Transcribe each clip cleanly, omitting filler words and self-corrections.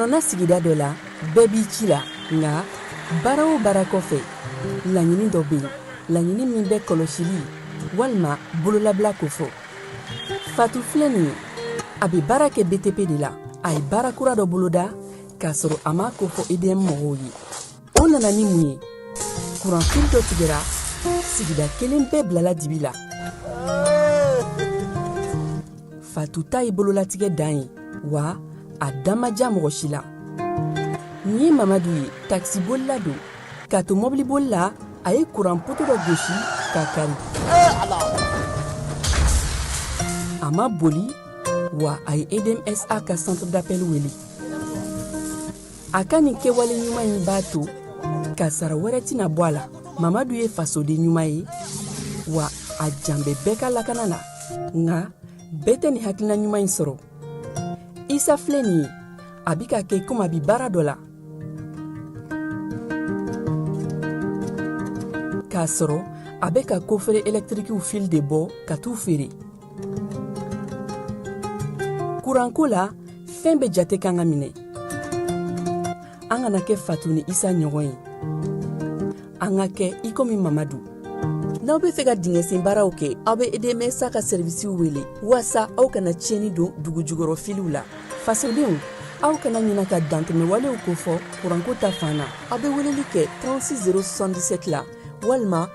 Dugukɔnɔna sigida dɔ la, bɛɛ b'i ci la, nka baara o baara kɔfɛ, laɲini dɔ bɛ yen, laɲini min bɛ kɔlɔsili walima bololabila kofɔ. Fatu filɛ nin ye, a bɛ baara kɛ BTP de la. A ye baara kura dɔ boloda k'a sɔrɔ a m'a kofɔ EDM mɔgɔw ye. O nana ni mun ye? Kuranfili dɔ tigɛra, sigida kelen bɛɛ bilala dibi la. Fatu ta ye bololatigɛ dan ye, wa a da ma diya mɔgɔ si la. Nin ye Mamadu ye, takisibolila don. K'a to mɔbiliboli la, a ye kuran poto dɔ gosi k'a kari. A ma boli, wa a ye EDMSA ka centre d'appel wele. A ka nin kɛwale ɲuman in b'a to kasara wɛrɛ tɛna bɔ a la. Mamadu ye fasoden ɲuman ye, wa a jan bɛ bɛɛ ka lakana la. Nka bɛɛ tɛ nin hakilina ɲuman in sɔrɔ. Isa filɛ nin ye, a bɛ ka kɛ komi a bɛ baara dɔ la, k'a sɔrɔ a bɛ ka kofere ɛlɛtirikiw fili de bɔ ka t'u feere. Kuranko la, fɛn bɛɛ jate kan ka minɛ. An kana kɛ Fatu ni Isa ɲɔgɔn ye, an ka kɛ i komi Mamadu. N'aw bɛ fɛ ka dingɛsen baaraw kɛ, aw bɛ EDMSA ka sɛrivisiw wele waasa aw kana tiɲɛni don dugu jukɔrɔ filiw la. Fasodenw, aw kana ɲina ka dantɛmɛwalew kofɔ kuranko ta fan na. Aw bɛ weleli kɛ 36 077 la walima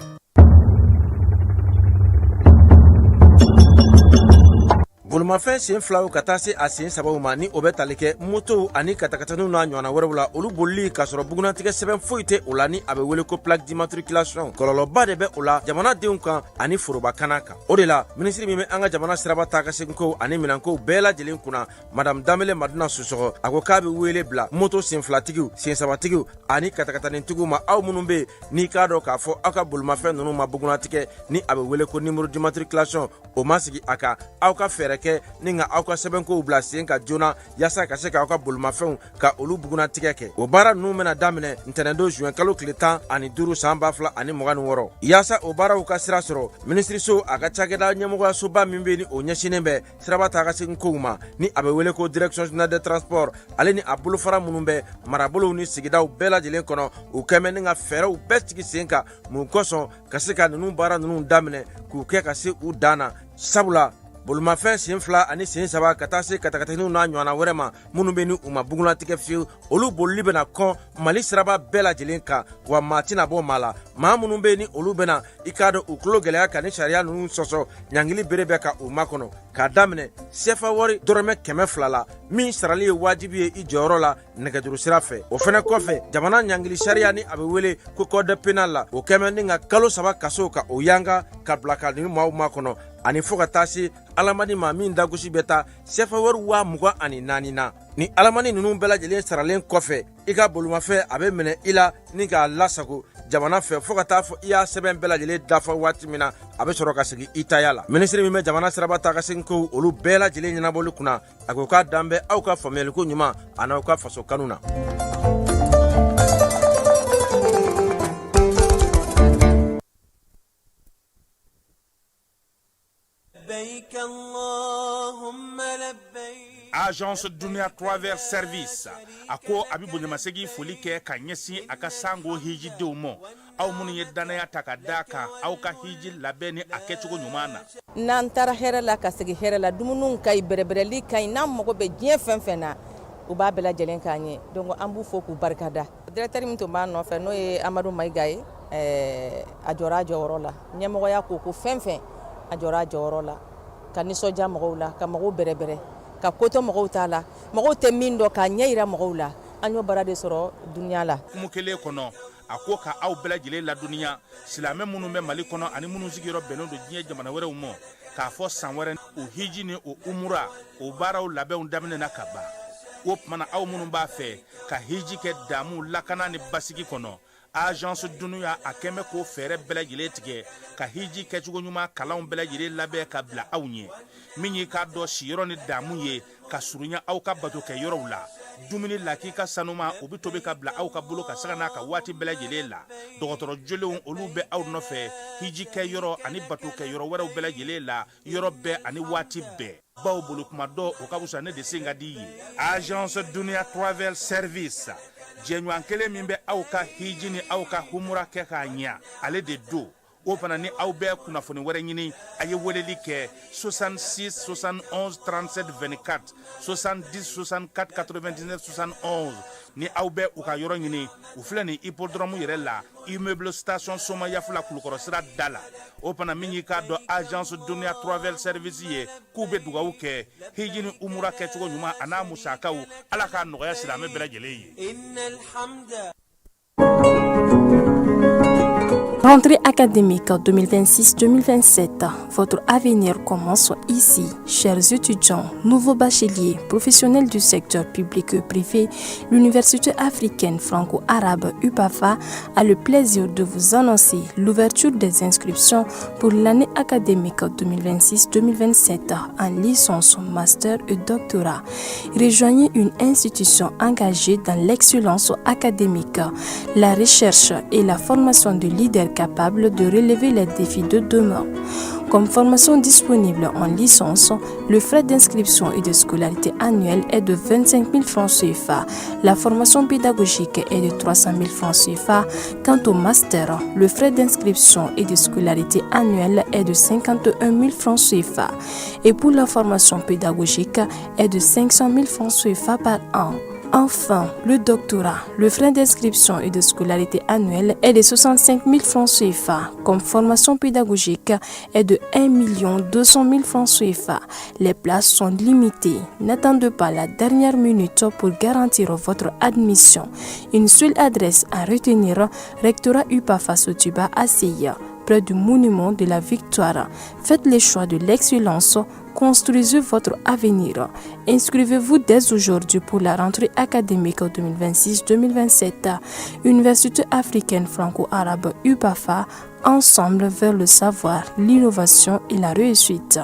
Bolimafɛn sen filaw ka taa se a sen sabaw ma, ni o bɛ tali kɛ motow ani katakataniw n'a ɲɔgɔnna wɛrɛw la, olu bolili k'a sɔrɔ bugunnatigɛ sɛbɛn foyi tɛ o la, ni a bɛ wele ko plaque d'immatriculation, kɔlɔlɔba de bɛ o la jamanadenw kan ani forobakana kan. O de la, minisiri min bɛ an ka jamana siraba taa ka seginkow ani minɛnkow bɛɛ lajɛlen kunna, Madame Danbele Madina Sisɔkɔ, a ko k'a bɛ wele bila moto senfilatigiw, sensabatigiw ani katakatanitigiw ma, aw minnu bɛ yen n'i k'a dɔn k'a fɔ aw ka bolimafɛn ninnu ma bugunnatigɛ, ni a bɛ wele ko numéro d'immatriculation, o ma sigi a kan, aw ka fɛɛrɛ kɛ ni ka aw ka sɛbɛnkow bila sen kan joona yaasa ka se k'aw ka bolimafɛnw ka olu bugunnatigɛ kɛ. O baara ninnu bɛna daminɛ ntɛnɛndon zuwɛn kalo tile 15 san 2026. Yaasa o baaraw ka sira sɔrɔ, minisiriso a ka cakɛda ɲɛmɔgɔyasoba min bɛ ni o ɲɛsinnen bɛ siraba taa ka segin kow ma, ni a bɛ wele ko Direction générale des transports, ale ni a bolofara minnu bɛ marabolow ni sigidaw bɛɛ lajɛlen kɔnɔ, u kɛmɛ ni ka fɛɛrɛw bɛɛ sigi sen kan mun kosɔn ka se ka ninnu baara ninnu daminɛ k'u kɛ ka se u dan na. Sabula bolimafɛn sen fila ani sen saba ka taa se katakataniw n'a ɲɔgɔnna wɛrɛ ma minnu bɛ ni u ma bugunnatigɛ fiyewu, olu bolili bɛna kɔn Mali siraba bɛɛ lajɛlen kan, wa maa tɛna bɔ maa la. Maa minnu bɛ ni olu bɛna i k'a dɔn u tulo gɛlɛya ka ni sariya ninnu sɔsɔ, ɲangili bere bɛ ka u makɔnɔ k'a daminɛ sefa wari dɔrɔmɛ 200 la, min sarali ye wajibi ye i jɔyɔrɔ la nɛgɛjuru sira fɛ. O fɛnɛ kɔfɛ, jamana ɲangili sariya, ni a bɛ wele ko code pénal la, o kɛmɛ ni ka kalo 3 kaso ka o yanga ka bila ka nin maaw makɔnɔ, ani fo ka taa se alamani ma min dagosi bɛ taa sefa wari 24,000 na. Ni alamani ninnu bɛɛ lajɛlen saralen kɔfɛ, i ka bolimafɛn a bɛ minɛ i la ni k'a lasago jamana fɛ fo ka taa fɔ i y'a sɛbɛn bɛɛ lajɛlen dafa waati min na, a bɛ sɔrɔ ka segin i taya la. Minisiri min bɛ jamana siraba taa ka segin kow olu bɛɛ lajɛlen ɲɛnabɔli kunna, a ko k'a dan bɛ aw ka faamuyaliko ɲuman an'aw ka faso kanu na. Agence Dunia Travel Service a ko a bɛ bonyamasegin foli kɛ ka ɲɛsin a ka sango hijidenw ma, aw minnu ye dannaya ta ka da kan aw ka hiji labɛn ni a kɛcogo ɲuman na. N'an taara hɛrɛ la ka segin hɛrɛ la, dumuniw ka ɲi, bɛrɛbɛrɛli ka ɲi, n'an mago bɛ diɲɛ fɛn fɛn na, u b'a bɛɛ lajɛlen k'an ye. Donc an b'u fo k'u barikada. Directeur min tun b'a nɔfɛ, n'o ye Amadu Mayiga ye, a jɔra a jɔyɔrɔ la. Ɲɛmɔgɔya ko ko fɛn fɛn, a jɔra a jɔyɔrɔ la ka nisɔndiya mɔgɔw la, ka mɔgɔw bɛrɛbɛrɛ, ka ko to mɔgɔw ta la, mɔgɔw tɛ min dɔn k'a ɲɛ yira mɔgɔw la. An y'o baara de sɔrɔ Dunia la. Hukumu kelen kɔnɔ, a ko ka aw bɛɛ lajɛlen ladɔnniya, silamɛ minnu bɛ Mali kɔnɔ ani minnu sigiyɔrɔ bɛnnen don diɲɛ jamana wɛrɛw ma, k'a fɔ san wɛrɛ o hiji ni o umura o baaraw labɛnw daminɛna ka ban. O tuma na, aw minnu b'a fɛ ka hiji kɛ damu, lakana ni basigi kɔnɔ, Agence Dunia a kɛn bɛ k'o fɛɛrɛ bɛɛ lajɛlen tigɛ ka hiji kɛcogo ɲuman kalanw bɛɛ lajɛlen labɛn ka bila aw ɲɛ, min y'i k'a dɔn siyɔrɔ ni damu ye ka surunya aw ka bato kɛ yɔrɔw la. Dumuni lakika sanuma, o bɛ tobi ka bila aw ka bolo ka sanga n'a ka waati bɛɛ lajɛlen la. Dɔgɔtɔrɔ jolenw, olu bɛ aw nɔfɛ hiji kɛ yɔrɔ ani bato kɛ yɔrɔ wɛrɛw bɛɛ lajɛlen la, yɔrɔ bɛɛ ani waati bɛɛ. Baw bolo kuma dɔ, o ka fisa ne de sen ka di ye. Agence Dunia Travel Service, jɛɲɔgɔn kelen min bɛ aw ka hiji ni aw ka humura kɛ k'a ɲɛ, ale de don. O fana ni aw bɛ kunnafoni wɛrɛ ɲini, a ye weleli kɛ 66 71 37 24, 70 64 99 71. Ni aw bɛ u ka yɔrɔ ɲini, u filɛ nin hippodrome yɛrɛ la, immeuble station Somayafula, Kulukɔrɔ sira da la. O fana min y'i k'a dɔn Agence Dunia Travel Service ye, k'u bɛ dugawu kɛ hiji ni umura kɛcogo ɲuman a n'a musakaw, Ala k'a nɔgɔya silamɛ bɛɛ lajɛlen ye. Rentrée académique 2026-2027, votre avenir commence ici. Chers étudiants, nouveaux bacheliers, professionnels du secteur public et privé, l'Université africaine franco-arabe UPAFA a le plaisir de vous annoncer l'ouverture des inscriptions pour l'année académique 2026-2027 en licence, master et doctorat. Rejoignez une institution engagée dans l'excellence académique, la recherche et la formation de leaders capables de relever les défis de demain. Comme formation disponible en licence, le frais d'inscription et de scolarité annuelle est de 25 000 francs CFA. La formation pédagogique est de 300 000 francs CFA. Quant au master, le frais d'inscription et de scolarité annuelle est de 51 000 francs CFA. Et pour la formation pédagogique est de 500 000 francs CFA par an. Enfin, le doctorat, le frais d'inscription et de scolarité annuelle est de 65 000 francs CFA. Comme formation pédagogique est de 1 200 000 francs CFA. Les places sont limitées. N'attendez pas la dernière minute pour garantir votre admission. Une seule adresse à retenir, Rectorat UPAFA Sotuba ACI, près du monument de la Victoire. Faites le choix de l'excellence. Construisez votre avenir. Inscrivez-vous dès aujourd'hui pour la rentrée académique 2026-2027. Université africaine franco-arabe UPAFA, ensemble vers le savoir, l'innovation et la réussite.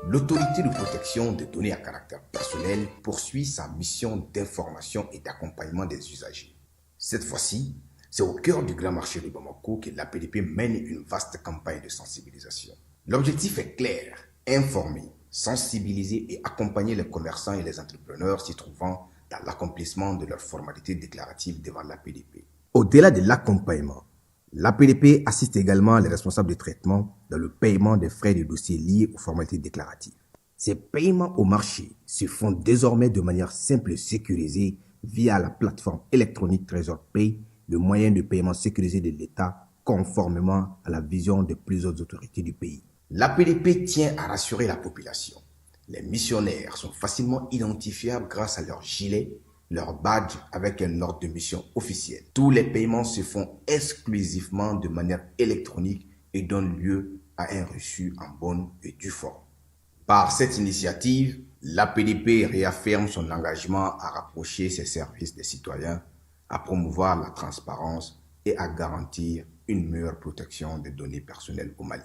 L'autorité de protection des données à caractère personnel poursuit sa mission d'information et d'accompagnement des usagers. Cette fois-ci, c'est au cœur du grand marché de Bamako que l'APDP mène une vaste campagne de sensibilisation. L'objectif est clair, informer, sensibiliser et accompagner les commerçants et les entrepreneurs s'y trouvant dans l'accomplissement de leurs formalités déclaratives devant l'APDP. Au-delà de l'accompagnement, l'APDP assiste également les responsables de traitement dans le paiement des frais de dossier liés aux formalités déclaratives. Ces paiements au marché se font désormais de manière simple et sécurisée via la plateforme électronique Trésor Pay, le moyen de paiement sécurisé de l'État conformément à la vision de plusieurs autorités du pays. L'APDP tient à rassurer la population. Les missionnaires sont facilement identifiables grâce à leur gilet, leur badge avec un ordre de mission officiel. Tous les paiements se font exclusivement de manière électronique et donnent lieu à un reçu en bonne et due forme. Par cette initiative, l'APDP réaffirme son engagement à rapprocher ses services des citoyens, à promouvoir la transparence et à garantir une meilleure protection des données personnelles au Mali.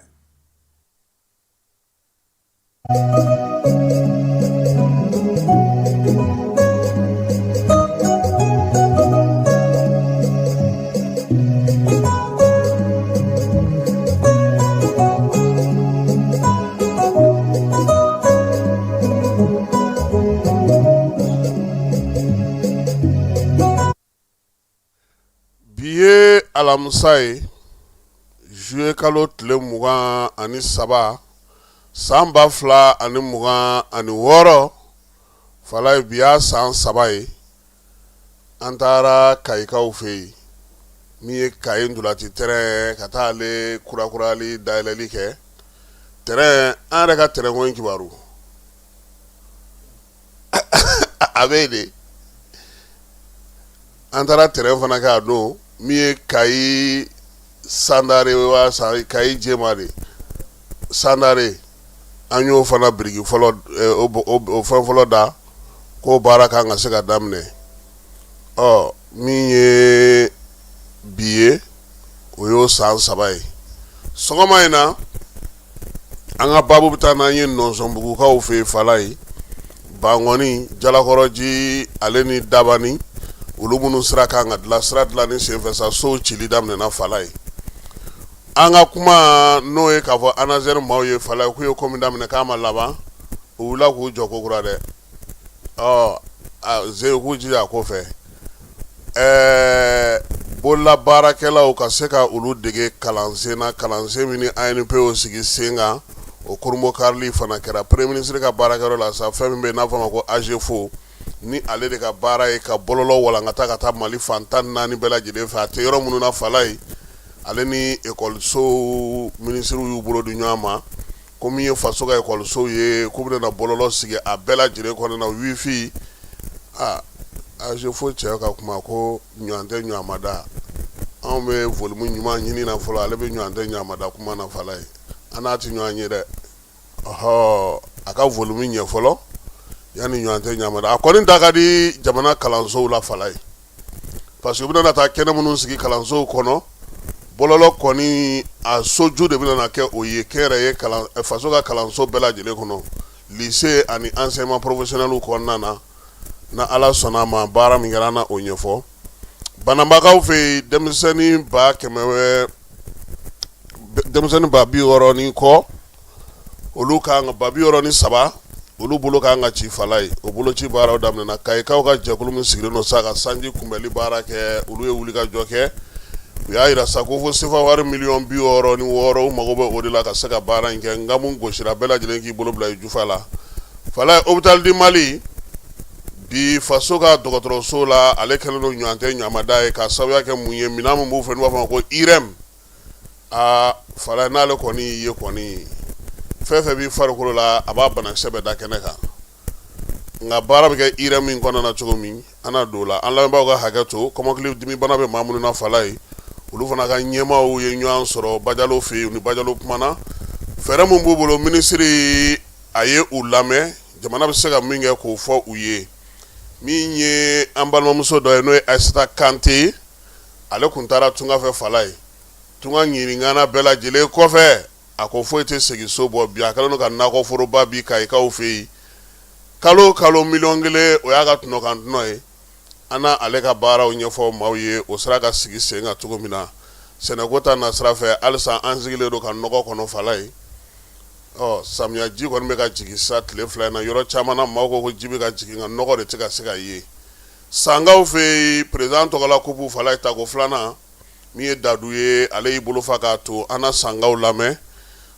Bi ye alamisa ye, juillet kalo tile 23 san 2026. Falaye, bi y'a san 3 ye an taara kayikaw fɛ yen, min ye Kayi ntolaci terrain, ka taa ale kurakurali dayɛlɛli kɛ terrain, an yɛrɛ ka terrain ko in kibaru a bɛ yen de. An taara terrain fana kɛ a don, min ye Kayi Sandare wa Kayi Jema de Sandare, an y'o fana biriki fɔlɔ, o fɛn fɔlɔ da k'o baara kan ka se ka daminɛ. Ɔ min ye bi ye, o y'o san 3 ye. Sɔgɔma in na, An ka baabu bɛ taa n'an ye Nɔnsɔnbugukaw fɛ yen Falaye, Bankɔni, Jalakɔrɔji ale ni Dabani, olu minnu sira kan ka dilan, sira dilanni senfɛ sa sow cili daminɛna Falaye. An ka kuma n'o ye k'a fɔ ANASER maaw ye Falaye k'u ye ko min daminɛ k'a ma laban, u wulila k'u jɔ kokura dɛ. Ɔ ze k'u jija a ko fɛ. Ɛɛ bololabaarakɛlaw ka se ka olu dege kalansen na, kalansen min ni ANP y'o sigi sen kan, o kurunbonkarili fana kɛra premier ministre ka baarakɛyɔrɔ la sa. Fɛn min bɛ yen n'a fɔ a ma ko AGEFAU, ni ale de ka baara ye ka bɔlɔlɔ walankata ka taa Mali fan 14 bɛɛ lajɛlen fɛ, a tɛ yɔrɔ minnu na Falaye, ale ni ekɔlisow minisiriw y'u bolo di ɲɔgɔn ma ko min ye faso ka ekɔlisow ye, k'u bɛna bɔlɔlɔ sigi a bɛɛ lajɛlen kɔnɔna na, wifi. Aa, AGEFAU cɛ ka kuma ko ɲɔgɔn tɛ ɲɔgɔn ma da. Anw bɛ volume ɲuman ɲini na fɔlɔ, ale bɛ ɲɔgɔn tɛ ɲɔgɔn ma da kuma na Falaye, an n'a tɛ ɲɔgɔn ye dɛ. Ɔhɔ, a ka volume ɲɛ fɔlɔ yanni ɲɔgɔn tɛ ɲɔgɔn ma da. A kɔni da ka di jamana kalansow la Falaye, parce que u bɛna taa kɛnɛ minnu sigi kalansow kɔnɔ, bɔlɔlɔ kɔni a soju de bɛna kɛ o ye kɛnyɛrɛye kalan faso ka kalanso bɛɛ lajɛlen kɔnɔ, lycée ani enseignement professionnel kɔnɔna na. Na Ala sɔnna a ma, baara min kɛra, an na o ɲɛfɔ. Bananbakaw fɛ yen, denmisɛnnin 100, denmisɛnnin 600 ni kɔ, olu kan ka 63, olu bolo kan ka ci Falaye. O boloci baaraw daminɛna. Kayikaw ka jɛkulu min sigilen don sa ka sanji kunbɛli baara kɛ, olu ye wulikajɔ kɛ. U y'a jira sa ko fo sefa wari miliyɔn 66, u mago bɛ o de la ka se ka baara in kɛ. Nka mun gosira, bɛɛ lajɛlen k'i bolo bila i jufa la Falaye. Hôpital du Mali bi, faso ka dɔgɔtɔrɔso la, ale kɛlen don ɲɔgɔn tɛ ɲamada ye, ka sababuya kɛ mun ye? Minɛn min b'u fɛ n'u b'a fɔ ma ko IRM. Aa Falaye, n'ale kɔni ye kɔni fɛn fɛn b'i farikolo la, a b'a banakisɛ bɛɛ da kɛnɛ kan. Nka baara bɛ kɛ IRM min kɔnɔna na cogo min, an na don o la. An lamɛnbaaw ka hakɛ to, kɔmɔkili dimi bana bɛ maa minnu na Falaye, olu fana ka ɲɛmaaw ye ɲɔgɔn sɔrɔ Bajalo fɛ yen. U ni Bajalo kumana fɛɛrɛ min b'u bolo. Minisiri a ye u lamɛn, jamana bɛ se ka min kɛ k'o fɔ u ye. Min ye an balimamuso dɔ ye, n'o ye Ayisata Kante ye, ale tun taara tunga fɛ Falaye. Tunga ɲininkana bɛɛ lajɛlen kɔfɛ, a ko foyi tɛ segin so bɔ. Bi a kɛlen don ka nakɔforoba bi Kayikaw fɛ yen, kalo o kalo miliyɔn 1, o y'a ka tɔnɔ kan tɔnɔ ye. An na ale ka baaraw ɲɛfɔ maaw ye, o sera ka sigi sen kan cogo min na sɛnɛko ta nasira fɛ. Halisa an sigilen don ka nɔgɔ kɔnɔ Falaye. Ɔ samiya ji kɔni bɛ ka jigin sa tile 2 in na yɔrɔ caman na. Maaw ko ko ji bɛ ka jigin, nka nɔgɔ de tɛ ka se ka ye. Sankaw fɛ yen, président tɔgɔla kupu Falaye, tako filanan, min ye Dadu ye, ale y'i bolo fa k'a to. An na Sankaw lamɛn,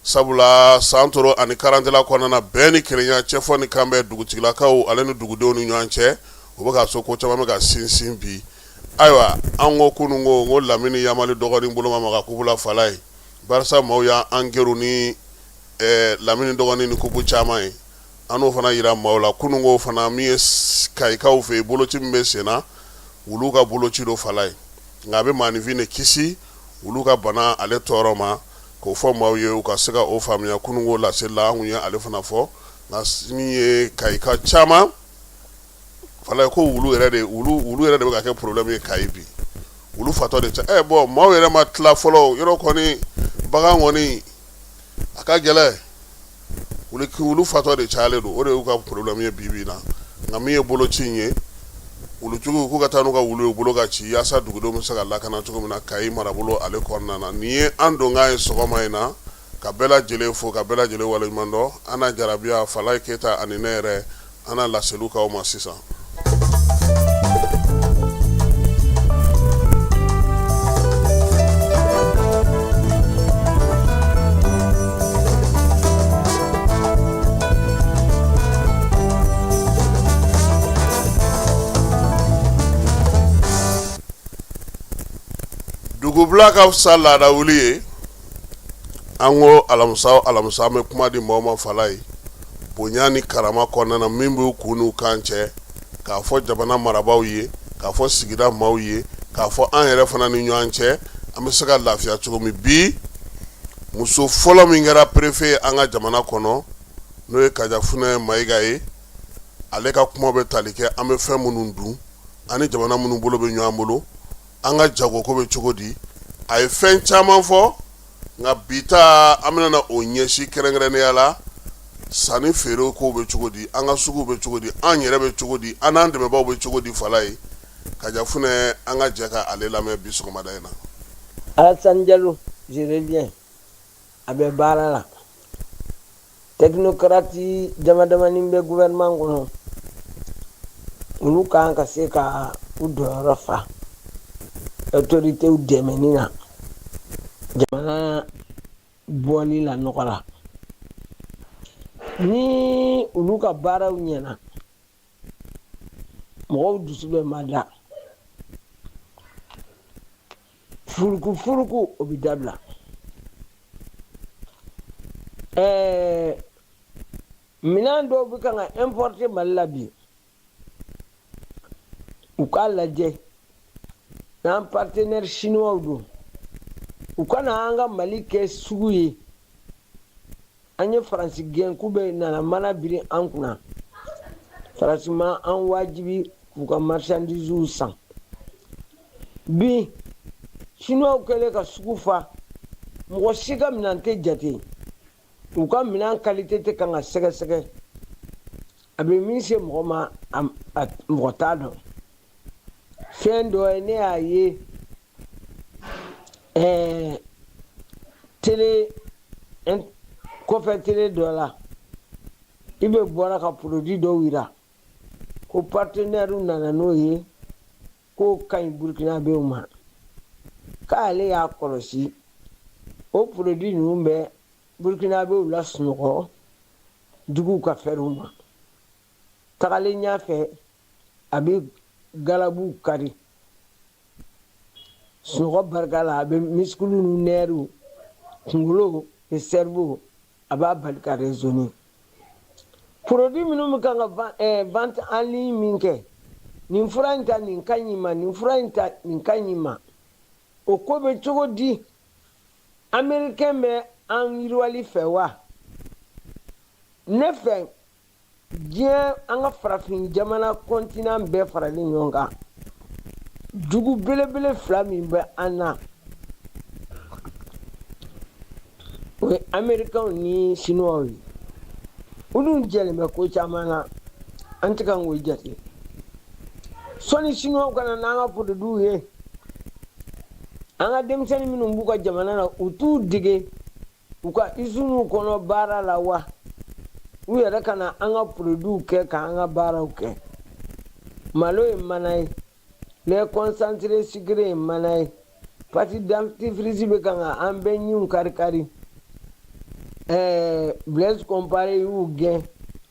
sabula san toro ani karantela kɔnɔna na, bɛn ni kelenya, cɛfɔ ni kanbɛn dugutigilakaw ale ni dugudenw ni ɲɔgɔn cɛ, o bɛ ka so ko caman bɛ ka sinsin bi. Ayiwa, an ko kunun ko Lamini Yamali dɔgɔnin bolo ma maga kupu la Falaye, barisa maaw y'an kɛru ni Lamini dɔgɔnin ni kupu caman ye. An n'o fana jira maaw la kunun ko fana. Min ye Kayikaw fɛ yen, boloci min bɛ sen na, wulu ka boloci don Falaye, nka a bɛ maaninfin de kisi wulu ka bana ale tɔɔrɔ ma, k'o fɔ maaw ye u ka se ka o faamuya. Kunun ko laseli la, an kun ye ale fana fɔ. Nka min ye Kayika caman Falaye, ko wulu yɛrɛ de, wulu yɛrɛ de bɛ ka kɛ problème ye Kayi bi. Wulu fatɔ de ca. Bon, maaw yɛrɛ ma tila fɔlɔ yɔrɔ kɔni, bagan kɔni a ka gɛlɛn. Wulu fatɔ de cayalen don, o de y'u ka problème ye bi bi in na. Nka min ye boloci in ye, wulutigiw k'u ka taa n'u ka wulu ye, u bolo ka ci, yaasa dugudenw bɛ se ka lakana cogo min na Kayi marabolo ale kɔnɔna na. Nin ye an donkan ye sɔgɔma in na, ka bɛɛ lajɛlen fo, ka bɛɛ lajɛlen waleɲuman dɔn. An na jarabiya Falaye Keyita ani ne yɛrɛ, an na laseliw k'aw ma sisan. Dugubila ka fisa laada wuli ye. An ko alamisa o alamisa, an bɛ kuma di maaw ma Falaye, bonya ni karama kɔnɔna na, min b'u kun n'u kan cɛ, k'a fɔ jamana marabaaw ye, k'a fɔ sigida maaw ye, k'a fɔ an yɛrɛ fana ni ɲɔgɔn cɛ, an bɛ se ka lafiya cogo min. Bi muso fɔlɔ min kɛra préfet ye an ka jamana kɔnɔ, n'o ye Kaja Funɛ Mayiga ye, ale ka kuma bɛ tali kɛ an bɛ fɛn minnu dun, ani jamana minnu bolo bɛ ɲɔgɔn bolo, an ka jagoko bɛ cogo di. A ye fɛn caman fɔ. Nka bi ta an bɛna na o ɲɛsin kɛrɛnkɛrɛnnenya la sanni feere kow bɛ cogo di, an ka suguw bɛ cogo di, an yɛrɛ bɛ cogo di, an n'an dɛmɛbaaw bɛ cogo di Falaye Kaja Funɛ an ka jɛ ka ale lamɛn bi sɔgɔmada in na. Alassane Diallo, je reviens. A bɛ baara la. Technocrate dama damani bɛ gouvernement kɔnɔ, olu kan ka se ka u jɔyɔrɔ fa autorités dɛmɛni na jamana bɔli la nɔgɔ la. Ni olu ka baaraw ɲɛna, mɔgɔw dusu bɛ mada, furukufuruku o bɛ dabila. Ɛɛ minɛn dɔw bɛ kan ka importer Mali la bi, u k'a lajɛ n'an partenaire chinois don, u kana an ka Mali kɛ sugu ye. An ye Faransi gɛn k'u bɛ nana mana biri an kunna. Faransi ma an wajibi k'u ka marchandises san. Bi chinois kɛlen ka sugu fa, mɔgɔ si ka minɛn tɛ jate, u ka minɛn qualité tɛ kan ka sɛgɛsɛgɛ, a bɛ min se mɔgɔ ma, mɔgɔ t'a dɔn. Fɛn dɔ ye ne y'a ye télé kɔfɛ télé dɔ la, i bɛ bɔra ka produit dɔw yira ko partenaire nana n'o ye, k'o ka ɲi burukinabew ma, k'ale y'a kɔlɔsi o produit ninnu bɛ burukinabew lasunɔgɔ juguw ka fɛrɛw ma. Tagalen ɲɛfɛ, a bɛ galabuw kari sunɔgɔ barika la, a bɛ muscle ni nerfs, kunkolo ni cerveau, a b'a bali ka raisonner. Produit minnu bɛ kan ka vente en ligne min kɛ, nin fura in ta, nin ka ɲi ma, nin fura in ta, nin ka ɲi ma, o ko bɛ cogo di? Américain bɛ an yiriwali fɛ wa? Ne fɛ, diɲɛ, an ka farafin jamana continent bɛɛ faralen ɲɔgɔn kan, jugu belebele fila min bɛ an na, o ye américains ni chinois ye. Olu jɛlen bɛ ko caman na, an tɛ kan k'o jate. Sɔnni chinois ka na n'an ka produits ye, an ka denmisɛnnin minnu b'u ka jamana na, u t'u dege u ka usines kɔnɔ baara la wa? U yɛrɛ ka na an ka produits kɛ k'an ka baaraw kɛ. Malo ye mana ye, lait concentré sucré ye mana ye, pâte dentifrice bɛ kan ka an bɛɛ ɲinw kari-kari. Blaise Compaoré y'u gɛn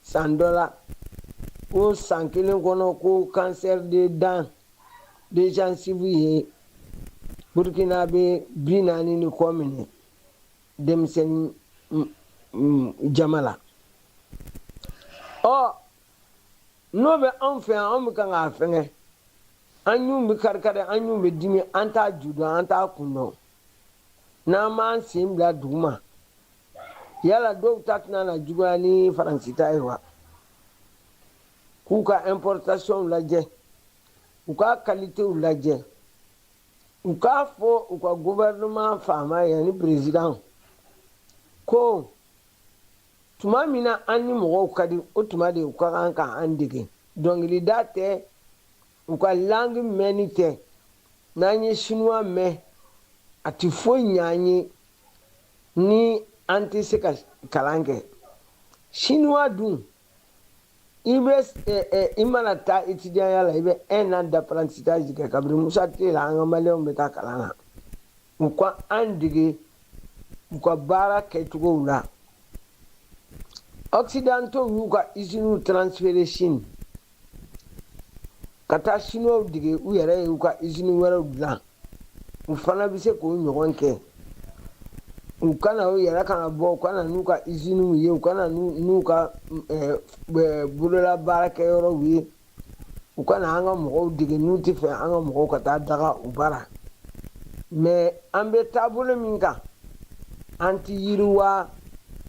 san dɔ la ko san kelen kɔnɔ ko cancer de dents, de gencives ye Burkina bɛ 40 ni kɔ minɛ denmisɛnnin jama la. Ɔ n'o bɛ anw fɛ yan, anw bɛ kan k'a fɛngɛ, an ɲun bɛ kari-kari, an ɲun bɛ dimi, an t'a ju dɔn, an t'a kun dɔn. N'an m'an sen bila duguma, yala dɔw ta tɛna na juguya ni Faransi ta ye wa? K'u ka importation lajɛ, u ka qualitéw lajɛ, u k'a fɔ u ka gouvernement faama ye ani président ko tuma min na an ni mɔgɔw ka di, o tuma de u ka kan ka an dege. Dɔnkilida tɛ, u ka langue mɛnni tɛ. N'an ye chinois mɛn, a tɛ foyi ɲɛ an ye ni an tɛ se ka kalan kɛ. Chinois dun, i bɛ i mana taa étudiant ya la, i bɛ un an d'apprentissage kɛ. Kabini Musa tile la, an ka maliyɛnw bɛ taa kalan na. U ka an dege u ka baara kɛcogow la. Occidentaux y'u ka usines transférer Chine ka taa chinois dege, u yɛrɛ ye u ka usine wɛrɛw dilan, u fana bɛ se k'o ɲɔgɔn kɛ. U kana u yɛrɛ kana bɔ, u kana n'u ka usines ye, u kana n'u ka bolola baarakɛyɔrɔw ye, u kana an ka mɔgɔw dege n'u tɛ fɛ an ka mɔgɔw ka taa daga u bara. Mais an bɛ taabolo min kan, an tɛ yiriwa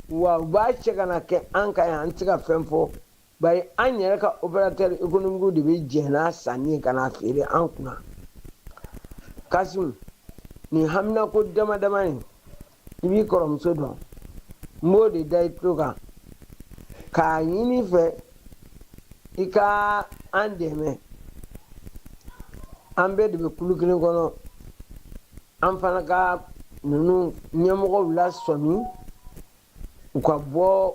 wa, u b'a cɛ ka na kɛ an kan yan, an tɛ se ka fɛn fɔ, bari an yɛrɛ ka opérateur économique de bɛ jɛn n'a sanni ye ka n'a feere an kunna. Kasimu, nin haminako dama dama nin I b'i kɔrɔmuso dɔn. N b'o de da i tulo kan k'a ɲini i fɛ i ka an dɛmɛ. An bɛɛ de bɛ kulu kelen kɔnɔ. An fana ka ninnu ɲɛmɔgɔw lasɔmi u ka bɔ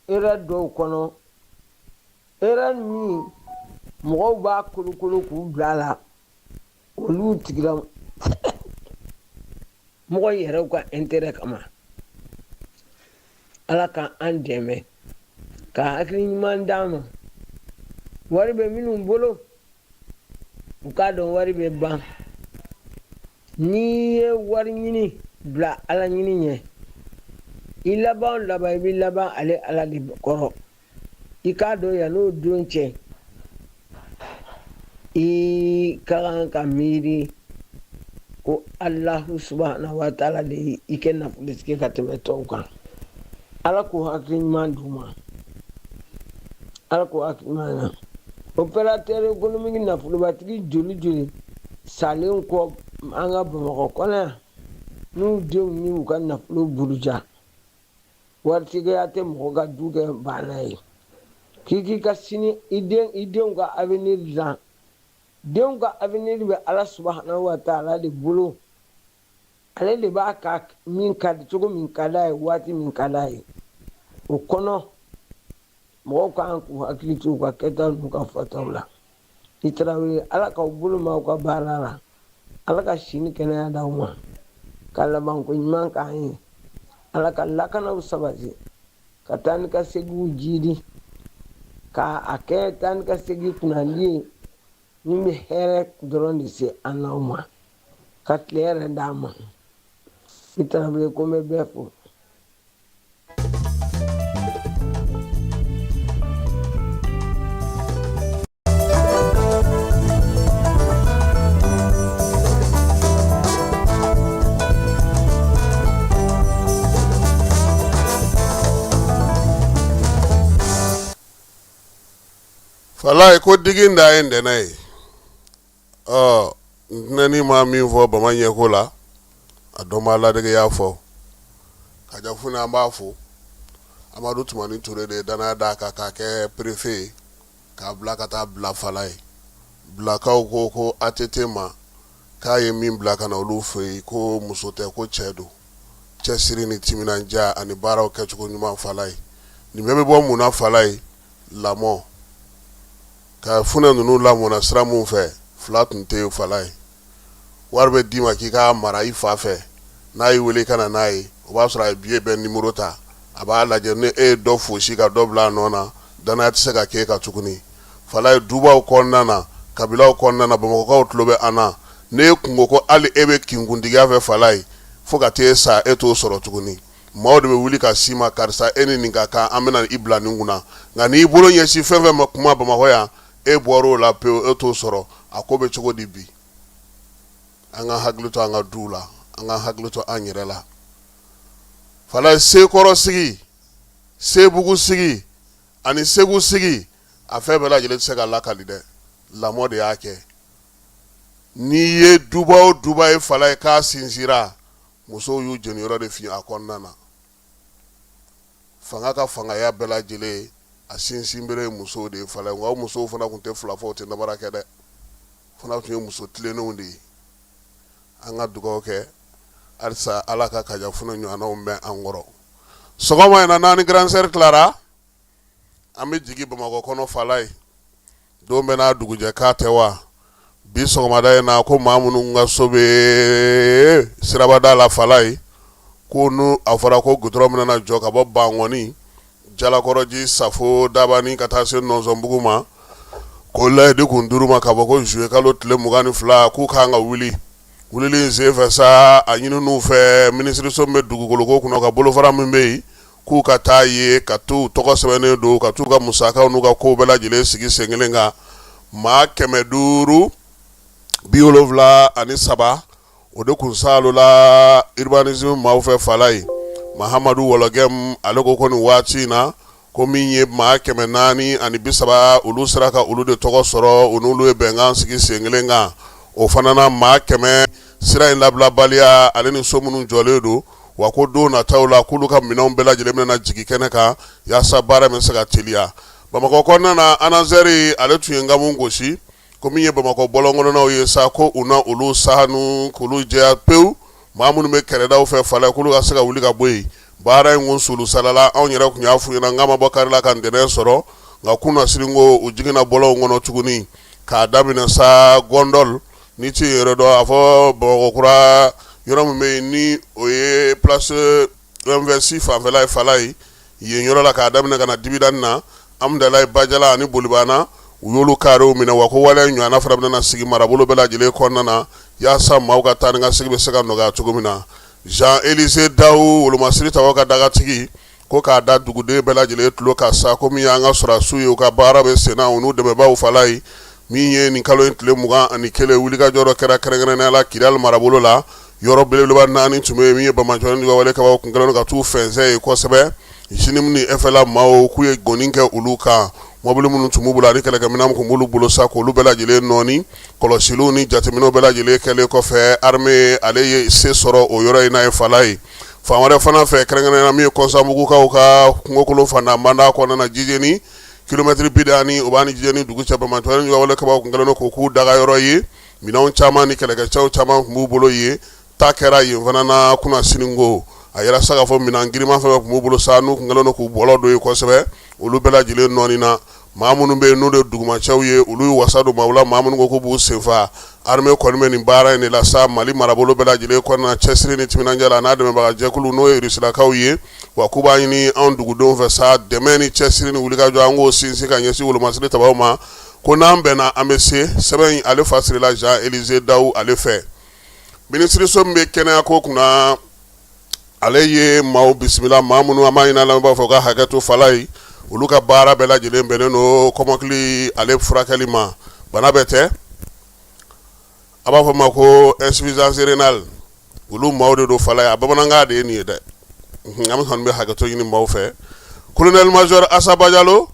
erreur dɔw kɔnɔ, erreur min mɔgɔw b'a kolokolo k'u bila a la, olu tigila mɔgɔ yɛrɛw ka intérêt kama. Ala ka an dɛmɛ ka hakili ɲuman d'an ma. Wari bɛ minnu bolo, u k'a dɔn wari bɛ ban. N'i ye wari ɲini bila Ala ɲini ɲɛ, i laban o laban i bɛ laban ale Ala de kɔrɔ. I k'a dɔn yann'o don cɛ, i ka kan ka miiri ko Alahu subahana wa taala de y'i kɛ nafolotigi ka tɛmɛ tɔw kan. Ala k'o hakili ɲuman d'u ma. Ala k'o hakili ɲuman na. Opérateur économique nafolobatigi joli joli salen kɔ an ka Bamakɔ kɔnɔ yan, n'u denw ni u ka nafolo buruja. Waritigiya tɛ mɔgɔ ka du kɛ baana ye. K'i k'i ka sini i den i denw ka avenir dilan. Denw ka avenir bɛ Ala subahana wa taala de bolo. Ale de b'a ka min ka di cogo min ka d'a ye waati min ka d'a ye. O kɔnɔ mɔgɔw ka kan k'u hakili to u ka kɛtaw n'u ka fɔtaw la. I Tarawele, Ala k'aw bolo mɛn aw ka baara la. Ala ka si ni kɛnɛya d'aw ma. Ka labanko ɲuman k'an ye. Ala ka lakanaw sabati. Ka taa ni ka seginw jiidi. Ka a kɛ taa ni ka segin kunnandi ye min bɛ hɛrɛ dɔrɔn de se an n'aw ma. Ka tile yɛrɛ d'an ma. I Tarawele, ko n bɛ bɛɛ fo. Falaye ko digi da ye ntɛnɛn ye. Ɔ ntɛnɛnni ma min fɔ bama ɲɛko la, a dɔnbaa ladege y'a fɔ. Kaja Funɛ an b'a fo. Amadu Tumani Ture de ye danaya d'a kan k'a kɛ préfet ye, k'a bila ka taa bila Falaye. Bilakaw ko ko ATT ma k'a ye min bila ka na olu fɛ yen ko muso tɛ ko cɛ don. Cɛsiri ni timinandiya ani baaraw kɛcogo ɲuman Falaye. Nin bɛɛ bɛ bɔ mun na Falaye? Lamɔ. Ka funɛ ninnu lamɔna sira min fɛ, fila tun tɛ yen Falaye. Wari bɛ d'i ma k'i k'a mara i fa fɛ, n'a y'i wele i ka na n'a ye, o b'a sɔrɔ a ye billet bɛɛ numéro ta, a b'a lajɛ ni e ye dɔ fosi ka dɔ bila a nɔ na, danaya tɛ se ka k'e kan tuguni. Falaye dubaw kɔnɔna na, kabilaw kɔnɔna na, Bamakɔkaw tulo bɛ an na, n'e kun ko hali e bɛ kinkuntigiya fɛ Falaye, fo ka t'e sa e t'o sɔrɔ tuguni. Maaw de bɛ wuli ka s'i ma karisa e ni nin ka kan an bɛna i bila nin kunna nka n'i bolo ɲɛsin fɛn fɛn ma kuma Bamakɔ yan e bɔra o la pewu e t'o sɔrɔ a ko bɛ cogo di bi an ka hakili to an ka duw la an ka hakili to an yɛrɛ la Falaye Sekɔrɔ sigi Sebugu sigi ani Segu sigi a fɛn bɛɛ lajɛlen tɛ se ka lakali dɛ lamɔ de y'a kɛ n'i ye duba o duba ye Falaye k'a sinsinra musow y'u jeniyɔrɔ de fin a kɔnɔna na fanga ka fangaya bɛɛ lajɛlen a sinsinbere ye musow de ye Falaye nka o musow fana tun tɛ fila fɔ o tɛ namara kɛ dɛ fana tun ye muso tilennenw de ye an ka dugawu kɛ halisa Ala ka Kaja Funɛ ɲɔgɔnnaw mɛn an kɔrɔ sɔgɔma in na n'an ni grande sœur tilara an bɛ jigin Bamakɔ kɔnɔ Falaye don bɛɛ n'a dugujɛ k'a tɛ wa bi sɔgɔmada in na ko maa minnu ka so bɛ sirabada la Falaye ko n'u a fɔra ko goudron bɛna jɔ ka bɔ Bankɔni Jalakɔrɔji Safo Dabani ka taa se Nɔnsɔnbugu ma ko layidu kun dir'u ma k'a fɔ ko juillet kalo tile 22 k'u kan ka wuli wulili in senfɛ sa a ɲinin'u fɛ minisiriso min bɛ dugukoloko kunna ka bolofara min bɛ yen k'u ka taa ye ka t'u tɔgɔ sɛbɛnnen don ka t'u ka musakaw n'u ka kow bɛɛ lajɛlen sigi sen kelen kan maa 573 o de kun salola urbanisme maaw fɛ Falaye Mahamadu Wɔlɔgɛm ale ko ko nin waati in na ko min ye maa 430 olu sera ka olu de tɔgɔ sɔrɔ u n'olu ye bɛnkan sigi sen kelen kan o fana na maa 100 sira in labilabaliya ale ni so minnu jɔlen don Wa ko don nataw la k'olu ka minɛnw bɛɛ lajɛlen bɛna jigin kɛnɛ kan yaasa baara bɛ se ka teliya. Bamakɔ kɔnɔna na, ANASER ale tun ye nkamu gosi ko min ye Bamakɔ bɔlɔn kɔnɔnaw ye sa, ko u na olu sanu k'olu jɛya pewu. Maa minnu bɛ kɛrɛdaw fɛ fala, k'olu ka se ka wuli ka bɔ yen. Baara in kun sulu salala, anw yɛrɛ tun y'a f'u ɲɛna k'a ma bɔ kari la ka ntɛnɛn sɔrɔ, nka kunasini ko u jiginna bɔlɔnw kɔnɔ tuguni k'a daminɛ sa gɔndɔli. N'i t'i yɛrɛ dɔn, a fɔ Bamakɔ kura yɔrɔ min bɛ yen ni o ye place OMVS fanfɛla ye fala ye, yen yɔrɔ la k'a daminɛ ka na dibidani na, Amudalayi, Bajala ani Bolibana, u y'olu karew minɛ. Wa ko waleya ɲɔgɔnna fana bɛna sigi marabolo bɛɛ lajɛlen kɔnɔna na yaasa maaw ka taa ni ka segin bɛ se ka nɔgɔya cogo min na. Jean Élisée Dawu, wolomasiri tabaw ka dagatigi, ko k'a da duguden bɛɛ lajɛlen tulo kan sa, ko min y'an ka sɔrɔdasiw ye, u ka baara bɛ senna u n'u dɛmɛbaaw fala ye. Min ye nin kalo in tile 21, wulikajɔ dɔ kɛra kɛrɛnkɛrɛnnenya la Kidali marabolo la. Yɔrɔ belebeleba naani tun bɛ yen min ye banbaanci wale kɛbaaw kun kɛlen don ka t'u fɛnsɛn yen kosɛbɛ. JNIM ni FLA maaw k'u ye gɔni kɛ olu kan, mɔbili minnu tun b'u bolo ani kɛlɛkɛminɛn tun b'olu bolo sa, k'olu bɛɛ lajɛlen nɔɔni. Kɔlɔsiliw ni jateminɛw bɛɛ lajɛlen kɛlen kɔfɛ, armée ale ye se sɔrɔ o yɔrɔ in na ye fala ye. Fan wɛrɛ fana fɛ, kɛrɛnkɛrɛnnenya la min ye Kɔnsanbugukaw ka kungokolo fantan manda kɔnɔna na, Jijeni kilomɛtiri 40, o b'a ni Jijeni dugu cɛ, banbaanci wale kɛbaaw kun kɛlen don k'o k'u daga yɔrɔ ye. Minɛnw caman ni kɛlɛkɛcɛw caman tun b'u bolo yen. Ta kɛra yen fana na kunasini ko a yɛrɛ sa k'a fɔ minɛn girinman fɛn tun b'u bolo sa, n'u kun kɛlen don k'u bɔlɔ don yen kosɛbɛ, olu bɛɛ lajɛlen nɔɔni na. Maa minnu bɛ yen n'u de dugumacɛw ye, olu y'u wasa don maaw la, maa minnu ko k'u b'u senfa. Armée kɔni bɛ nin baara in de la sa Mali marabolo bɛɛ lajɛlen kɔnɔna, cɛsiri ni timinandiya la, n'a dɛmɛbaga jɛkulu n'o ye Rusilakaw ye. Wa k'u b'a ɲini anw dugudenw fɛ sa, dɛmɛ ni cɛsiri ni wulikajɔ, an k'o sinsin ka ɲɛsin wolomasiri tabaw ma, ko n'an bɛnna an bɛ se. Sɛbɛn in ale fa sirila Jean Élisée Dawu ale fɛ. Minisiriso min bɛ kɛnɛya ko kunna, ale ye maaw bisimila, maa minnu an b'a ɲini lamɛnbaaw fɛ u ka hakɛ to fala ye, olu ka baara bɛɛ lajɛlen bɛnnen don kɔmɔkili ale furakɛli ma. Bana bɛɛ tɛ, a b'a fɔ ma ko insuffisance rénale, olu maaw de don fala ye. A bamanankan de ye nin ye dɛ, an kɔni bɛ hakɛto ɲini maaw fɛ. Colonel major Asa Bajalo,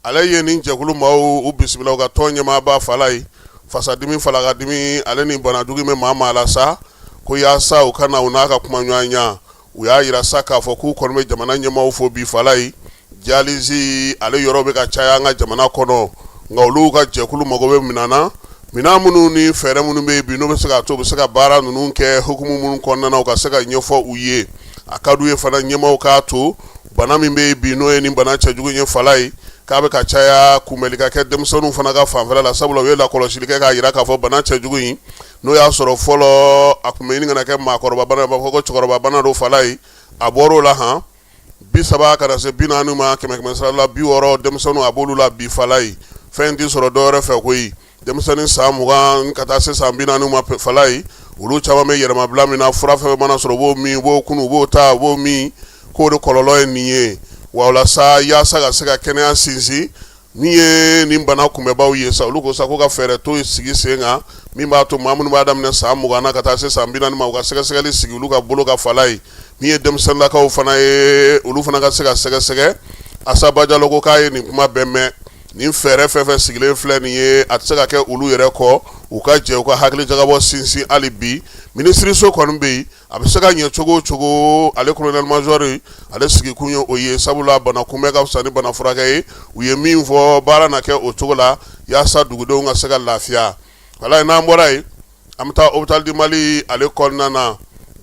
ale ye nin jɛkulu maaw u bisimila, u ka tɔn ɲɛmaaba fala ye, fasadimi, falakadimi ale ni banajugu bɛ maa maa la sa, ko yaasa u ka na u n'a ka kuma ɲɔgɔnya. U y'a yira sa k'a fɔ k'u kɔni bɛ jamana ɲɛmaaw fo bi fala ye. Dialyse ale yɔrɔ bɛ ka caya an ka jamana kɔnɔ, nka olu ka jɛkulu mago bɛ minɛn na, minɛn minnu ni fɛɛrɛ minnu bɛ yen bi n'o bɛ se k'a to u bɛ se ka baara ninnu kɛ hukumu minnu kɔnɔna na, u ka se ka ɲɛfɔ u ye. A ka d'u ye fana ɲɛmaaw k'a to bana min bɛ yen bi n'o ye nin bana cɛjugu ye fala ye, k'a bɛ ka caya, kunbɛli ka kɛ denmisɛnninw fana ka fanfɛla la, sabula u ye lakɔlɔsili kɛ k'a jira k'a fɔ bana cɛjugu in, n'o y'a sɔrɔ fɔlɔ a tun bɛ ɲini ka na kɛ maakɔrɔba bana, b'a fɔ ko cɛkɔrɔba bana don fala ye, a bɔr'o la han 30 ka na se 40 ma, kɛmɛ kɛmɛ sara la 60 denmisɛnninw a b'olu la bi fala ye. Fɛn in tɛ sɔrɔ dɔwɛrɛ fɛ koyi, denmisɛnnin san 20 ka taa se san 40 ma fala ye, olu caman bɛ yɛrɛmabila min na, fura fɛn mana sɔrɔ u b'o min, u b'o kunu, u b'o ta, u b'o min, k'o de kɔlɔlɔ ye nin ye. Wa o la sa, yaasa ka se ka kɛnɛya sinsin, min ye nin bana kunbɛbaw ye sa, olu ko sa ko ka fɛɛrɛ to sigi sen kan min b'a to maa minnu b'a daminɛ san 20 na ka taa se san 40 ma, u ka sɛgɛsɛgɛli sigi olu ka bolo kan fala ye. Min ye denmisɛnninlakaw fana ye, olu fana ka se ka sɛgɛsɛgɛ. Asa Bajalo ko k'a ye nin kuma bɛɛ mɛn. Nin fɛɛrɛ fɛn fɛn sigilen filɛ nin ye, a tɛ se ka kɛ olu yɛrɛ kɔ, u ka jɛ u ka hakili jagabɔ sinsin hali bi. Minisiriso kɔni bɛ yen, a bɛ se ka ɲɛ cogo o cogo, ale colonel major ale sigikun ye o ye, sabula bana kunbɛn ka fisa ni bana furakɛ ye. U ye min fɔ, baara na kɛ o cogo la yaasa dugudenw ka se ka lafiya. Wala n'an bɔra yen, an bɛ taa hôpital du Mali ale kɔnɔna na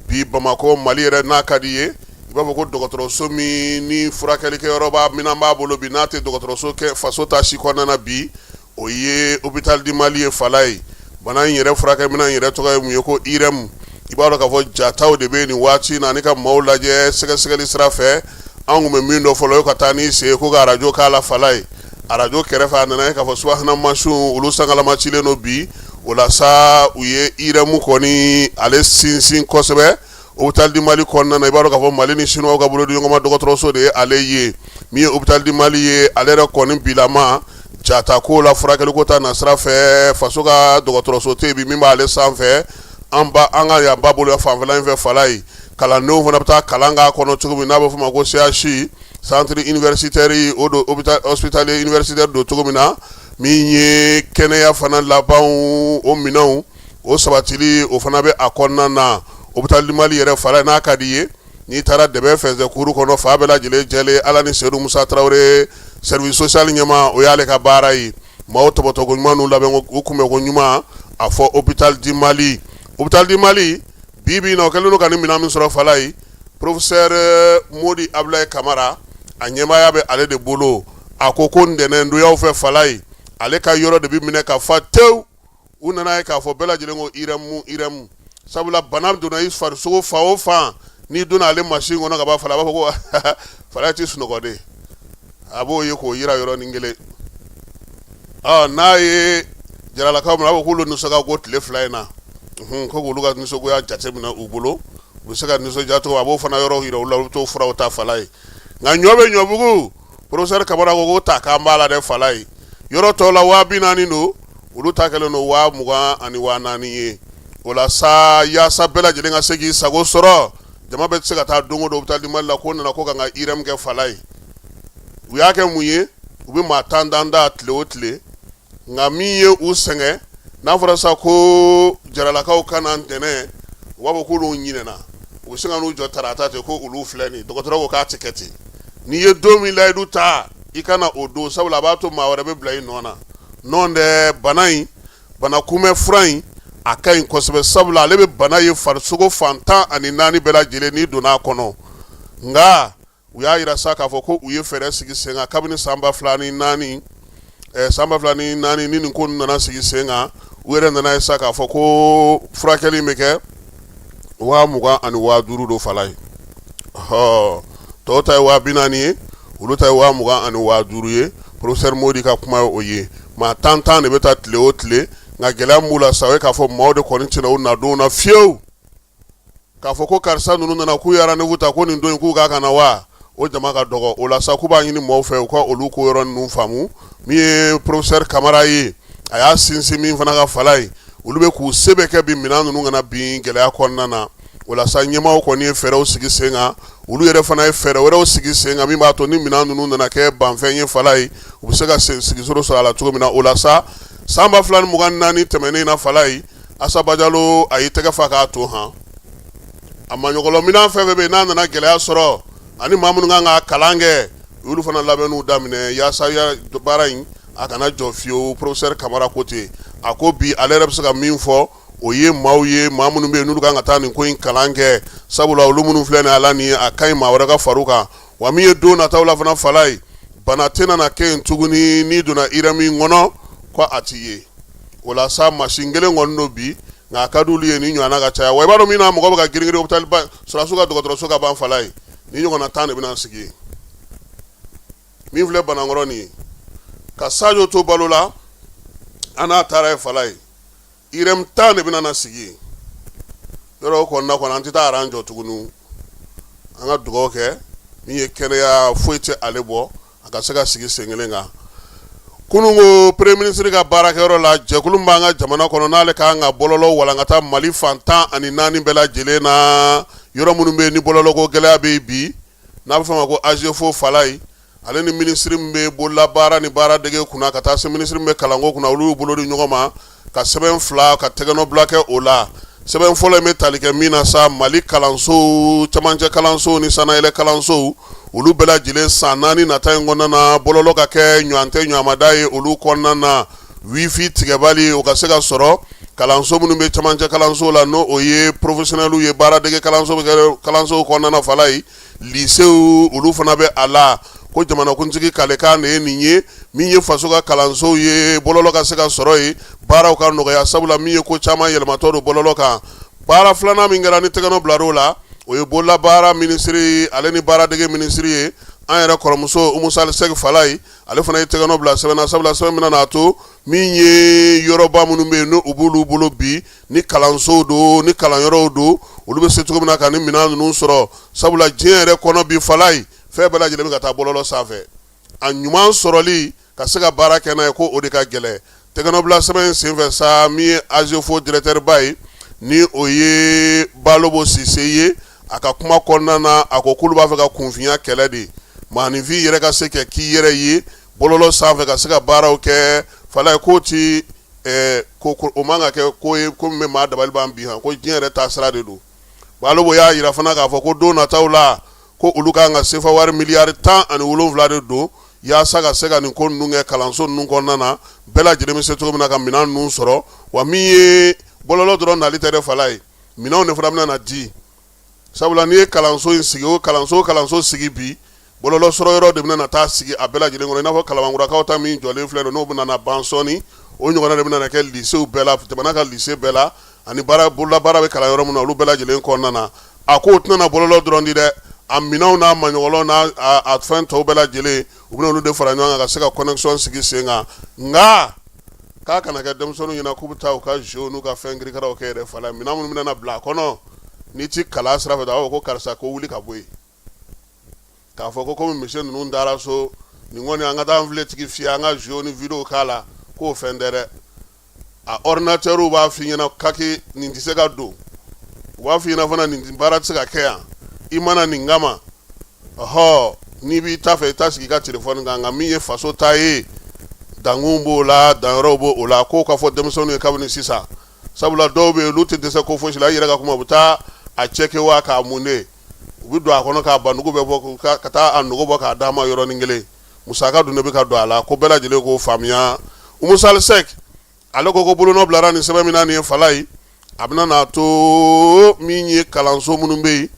bi Bamakɔ. Mali yɛrɛ n'a ka di ye, i b'a fɔ ko dɔgɔtɔrɔso min ni furakɛlikɛyɔrɔ b'a minɛn b'a bolo bi, n'a tɛ dɔgɔtɔrɔso kɛ faso ta si kɔnɔna na bi, o ye hôpital du Mali ye fala ye. Bana in yɛrɛ furakɛminɛn yɛrɛ tɔgɔ ye mun ye? Ko IRM. I b'a dɔn k'a fɔ jataw de bɛ nin waati na ani ka maaw lajɛ sɛgɛsɛgɛli sira fɛ. An tun bɛ min dɔn fɔlɔ, o ye ka taa n'i sen ko ka arajo k'a la fala ye. Arajo kɛrɛfɛ, a nana ye k'a fɔ subahana mansinw olu sangalama cilen don bi. O la sa, u ye IRM kɔni ale sinsin kosɛbɛ hôpital du Mali kɔnɔna na. I b'a dɔn k'a fɔ Mali ni Chinois ka bolodiɲɔgɔnma dɔgɔtɔrɔso de ye ale ye. Min ye hôpital du Mali ye, ale yɛrɛ kɔni bilama jata ko la furakɛli ko ta nasira fɛ, faso ka dɔgɔtɔrɔso tɛ yen bi min b'ale sanfɛ an ba an ka yan ba bolo fanfɛla in fɛ fala ye. Kalandenw fana bɛ taa kalan k'a kɔnɔ cogo min n'a bɛ f'o ma ko CHU, centre universitaire, o don hôpital hospitalier universitaire don cogo min na. Min ye kɛnɛya fana labanw, o minɛnw o sabatili, o fana bɛ a kɔnɔna na hôpital du Mali yɛrɛ fala ye. N'a ka di ye, N'i taara dɛbɛ fɛnsɛ kuru kɔnɔ, fa bɛɛ lajɛlen jɛlen, Ala ni Sedu Musa Tarawele service social ɲɛmaa, o y'ale ka baara ye. Maaw tɔbɔtɔko ɲuman n'u labɛn u kunbɛnko ɲuman, a fɔ hôpital du Mali, hôpital du Mali bi bi in na, o kɛlen don ka ni minɛn min sɔrɔ Falayi, professeur Modi Abulayi Kamara, a ɲɛmaaya bɛ ale de bolo. A ko ko ntɛnɛndonyaw fɛ Falayi, ale ka yɔrɔ de bɛ minɛ ka fa tewu. U nana ye k'a fɔ bɛɛ lajɛlen ko IRM, IRM, sabula bana donna i farisogo fan o fan, n'i donna ale machine kɔnɔ ka ban Falayi, a b'a fɔ ko Falayi tɛ sunɔgɔ de, a b'o ye k'o yira yɔrɔnin kelen. N'a ye jaralakaw minɛ, a b'a fɔ k'olu nisɔn ka go tile 2 in na, ko k'olu ka nisɔngoya jateminɛ u bolo, u bɛ se ka nisɔndiya cogo, a b'o fana yɔrɔ yira u la, u bɛ t'o furaw ta Falayi. Nka ɲɔ bɛ ɲɔbugu, professeur Kamara ko ko ta k'an b'a la dɛ Falayi. Yɔrɔ tɔw la 40 000 don, olu ta kɛlen don 24,000 ye. O la sa, yaasa bɛɛ lajɛlen ka se k'i sago sɔrɔ, jama bɛ se ka taa don o don hôpital du Mali la ko nana ko ka n ka IRM kɛ Falayi. U y'a kɛ mun ye? U bɛ maa tan tan ta tile o tile. Nka min ye u sɛgɛn, n'a fɔra sa ko jaralakaw ka na ntɛnɛn, u b'a fɔ k'olu ɲinɛna, u bɛ se ka n'u jɔ tarata ten ko olu filɛ nin. Dɔgɔtɔrɔ ko k'a tɛ kɛ ten. N'i ye don min layidu ta, i ka na o don, sabula a b'a to maa wɛrɛ bɛ bila i nɔ na. Nɔ tɛ bana in, bana kunbɛn fura in, a ka ɲi kosɛbɛ, sabula ale bɛ bana ye farisogo fan 14 bɛɛ lajɛlen n'i donna a kɔnɔ. Nka u y'a yira sa k'a fɔ ko u ye fɛɛrɛ sigi sen kan kabini san 2004, san 2004 ni nin ko nana sigi sen kan. U yɛrɛ nana ye sa k'a fɔ ko furakɛli bɛ kɛ 25,000 don Falayi. Ɔ tɔw ta ye 40 000 ye, olu ta ye 25,000 ye. Professeur Modi ka kuma ye o ye. Maa tan tan de bɛ taa tile o tile. Nka gɛlɛya min b'u la sa, o ye k'a fɔ maaw de kɔni tɛna u nadon na fiyewu k'a fɔ ko karisa ninnu nana k'u ye rendez-vous ta ko nin don in k'u k'a ka na wa, o jama ka dɔgɔ. O la sa, k'u b'a ɲini maaw fɛ u ka olu ko yɔrɔ ninnu faamu. Min ye professeur Kamara ye, a y'a sinsin min fana ka Falayi, olu bɛ k'u se bɛɛ kɛ bi minɛn ninnu kana bin gɛlɛya kɔnɔna na. O la sa, ɲɛmaaw kɔni ye fɛɛrɛw sigi sen kan, olu yɛrɛ fana ye fɛɛrɛ wɛrɛw sigi sen kan min b'a to ni minɛn ninnu nana kɛ banfɛn ye Falayi, u bɛ se ka sigisoro sɔrɔ a la cogo min na. O la sa, san 2024 tɛmɛnen na Falayi, Asa Bajalo a y'i tɛgɛ fa k'a to han a maɲɔgɔlɔ minɛn fɛn fɛn bɛ yen n'a nana gɛlɛya sɔrɔ, ani maa minnu kan ka kalan kɛ, u y'olu fana labɛnniw daminɛ yaasa baara in a kana jɔ fiyewu. Professeur Kamara ko ten. A ko bi ale yɛrɛ bɛ se ka min fɔ, o ye maaw ye, maa minnu bɛ yen n'olu kan ka taa nin ko in kalan kɛ, sabula olu minnu filɛ nin ye a la nin, a ka ɲi maa wɛrɛ ka far'u kan. Wa min ye don nataw la fana Falayi, bana tɛna na kɛ yen tuguni n'i donna IRM in kɔnɔ ko a t'i ye. O la sa, machine kelen kɔni don bi, nka a ka di olu ye ni ɲɔgɔnna ka caya. Wa i b'a dɔn min na mɔgɔ bɛ ka girin girin hôpital ba sɔrɔdasiw ka dɔgɔtɔrɔso ka ban Falayi, ni ɲɔgɔnna 10 de bɛna sigi yen. Min filɛ Banankɔrɔ nin ye, ka Sajo to balo la, an n'a taara ye Falayi, IRM 10 de bɛna na sigi yen. Yɔrɔ o kɔnɔna kɔnɔ, an tɛ taa aran jɔ tuguni. An ka dugawu kɛ min ye kɛnɛya foyi tɛ ale bɔ, a ka se ka sigi sen kelen kan. Kunun ko premier ministre ka baarakɛyɔrɔ la, jɛkulu b'an ka jamana kɔnɔ n'ale ka kan ka bɔlɔlɔ walankata Mali fan 14 bɛɛ lajɛlen na, yɔrɔ minnu bɛ yen ni bɔlɔlɔko gɛlɛya bɛ yen bi, n'a bɛ fɔ a ma ko AGEFAU Falayi, ale ni minisiri min bɛ bololabaara ni baaradege kunna, ka taa se minisiri min bɛ kalanko kunna, olu y'u bolo di ɲɔgɔn ma ka sɛbɛn fila ka tɛgɛnɔbila kɛ o la. Sɛbɛn fɔlɔ in bɛ tali kɛ min na sa, Mali kalansow, camancɛ kalansow ni sannayɛlɛ kalansow, olu bɛɛ lajɛlen san 4 nata in kɔnɔna na, bɔlɔlɔ ka kɛ ɲɔgɔn tɛ ɲɔgɔnmada ye olu kɔnɔna na, wifi tigɛbali o ka se ka sɔrɔ kalanso minnu bɛ camancɛ kalanso la, n'o o ye professionnels ye, baaradege kalanso bɛ kɛ kalansow kɔnɔna na Falayi, lycéew olu fana bɛ a la. Ko jamanakuntigi kalekan de ye nin ye, min ye faso ka kalansow ye, bɔlɔlɔ ka se ka sɔrɔ yen, baaraw ka nɔgɔya, sabula min ye ko caman yɛlɛmatɔ don bɔlɔlɔ kan. Baara filanan min kɛra ni tɛgɛnɔ bilar'o la, o ye bololabaara minisiri ale ni baaradege minisiri ye, an yɛrɛ kɔrɔmuso Umu Sali Sɛki Falayi, ale fana ye tɛgɛnɔ bila sɛbɛn na, sabula sɛbɛn min n'a to min ye yɔrɔba minnu bɛ yen n'u b'olu bolo bi, ni kalansow don ni kalanyɔrɔw don, olu bɛ se cogo min na ka ni minɛn ninnu sɔrɔ, sabula diɲɛ yɛrɛ kɔnɔ bi Falayi, fɛn bɛɛ lajɛlen bɛ ka taa bɔlɔlɔ sanfɛ. A ɲuman sɔrɔli ka se ka baara kɛ n'a ye, ko o de ka gɛlɛn. Tɛgɛnɔbila sɛbɛn in senfɛ sa, min ye AGEFAU directeur ba ye, ni o ye Balobo Sise ye, a ka kuma kɔnɔna na, a ko k'olu b'a fɛ ka kunfinya kɛlɛ de, maaninfin yɛrɛ ka se ka k'i yɛrɛ ye bɔlɔlɔ sanfɛ, ka se ka baaraw kɛ Falayi. K'o ti ko o man ka kɛ ko ye ko min bɛ maa dabali ban bi han, ko diɲɛ yɛrɛ taasira de don. Balobo y'a jira fana k'a fɔ ko don nataw la ko olu ka kan ka sefa wari miliyari 17 de don yaasa ka se ka nin ko ninnu kɛ kalanso ninnu kɔnɔna na, bɛɛ lajɛlen bɛ se cogo min na ka minɛn ninnu sɔrɔ. Wa min ye bɔlɔlɔ dɔrɔn nali tɛ dɛ Falaye, minɛnw de fana bɛna na di, sabula n'i ye kalanso in sigi, o kalanso o kalanso sigi bi, bɔlɔlɔ sɔrɔ yɔrɔ de bɛna na taa sigi a bɛɛ lajɛlen kɔnɔ, i n'a fɔ Kalabankurakaw ta min jɔlen filɛ nin, n'o bɛna na ban sɔɔni, o ɲɔgɔnna de bɛna na kɛ lisew bɛɛ la, jamana ka lise bɛɛ la, ani baara bololabaara bɛ kalan yɔrɔ min na, olu bɛɛ lajɛlen kɔnɔna na. A ko o tɛna na bɔlɔlɔ dɔrɔn di dɛ, a minɛnw n'a maɲɔgɔlɔn n'a a fɛn tɔw bɛɛ lajɛlen, u bɛna olu de fara ɲɔgɔn kan ka se ka connexion sigi sen kan. Nka k'a kana kɛ denmisɛnninw ɲɛna k'u bɛ taa u ka jeux n'u ka fɛn kirikaraw kɛ yɛrɛ Falaye, minɛn minnu bɛna na bila a kɔnɔ, n'i ti kalan sira fɛ, a b'a fɔ ko karisa ko wuli ka bɔ yen, k'a fɔ ko komi monsieur ninnu taara so, nin kɔni an ka taa an filetigi fiyɛ, an ka jeux ni vidéo k'a la, k'o fɛn tɛ dɛ. A ordinateur b'a f'i ɲɛna kaki nin tɛ se ka don, u b'a f'i ɲɛna fana nin baara tɛ se ka kɛ yan, i mana nin kama, ɔhɔ, n'i b'i ta fɛ i ta sigi i ka téléphone kan. Nka min ye faso ta ye, dankun b'o la, danyɔrɔw b'o la, k'o ka fɔ denmisɛnninw ye kabini sisan, sabula dɔw bɛ yen, olu tɛ dɛsɛ ko fosi la. I yɛrɛ ka kuma, u bɛ taa a cɛ wa k'a mun de, u bɛ don a kɔnɔ k'a bandugu bɛɛ bɔ, ka taa a nogo bɔ k'a d'a ma yɔrɔnin kelen. Musaka dun de bɛ ka don a la, ko bɛɛ lajɛlen k'o faamuya. Umu Sali Sɛk, ale ko ko bolonɔ bilara nin sɛbɛn min na nin ye Falaye, a bɛna n'a to min ye kalanso minnu bɛ yen,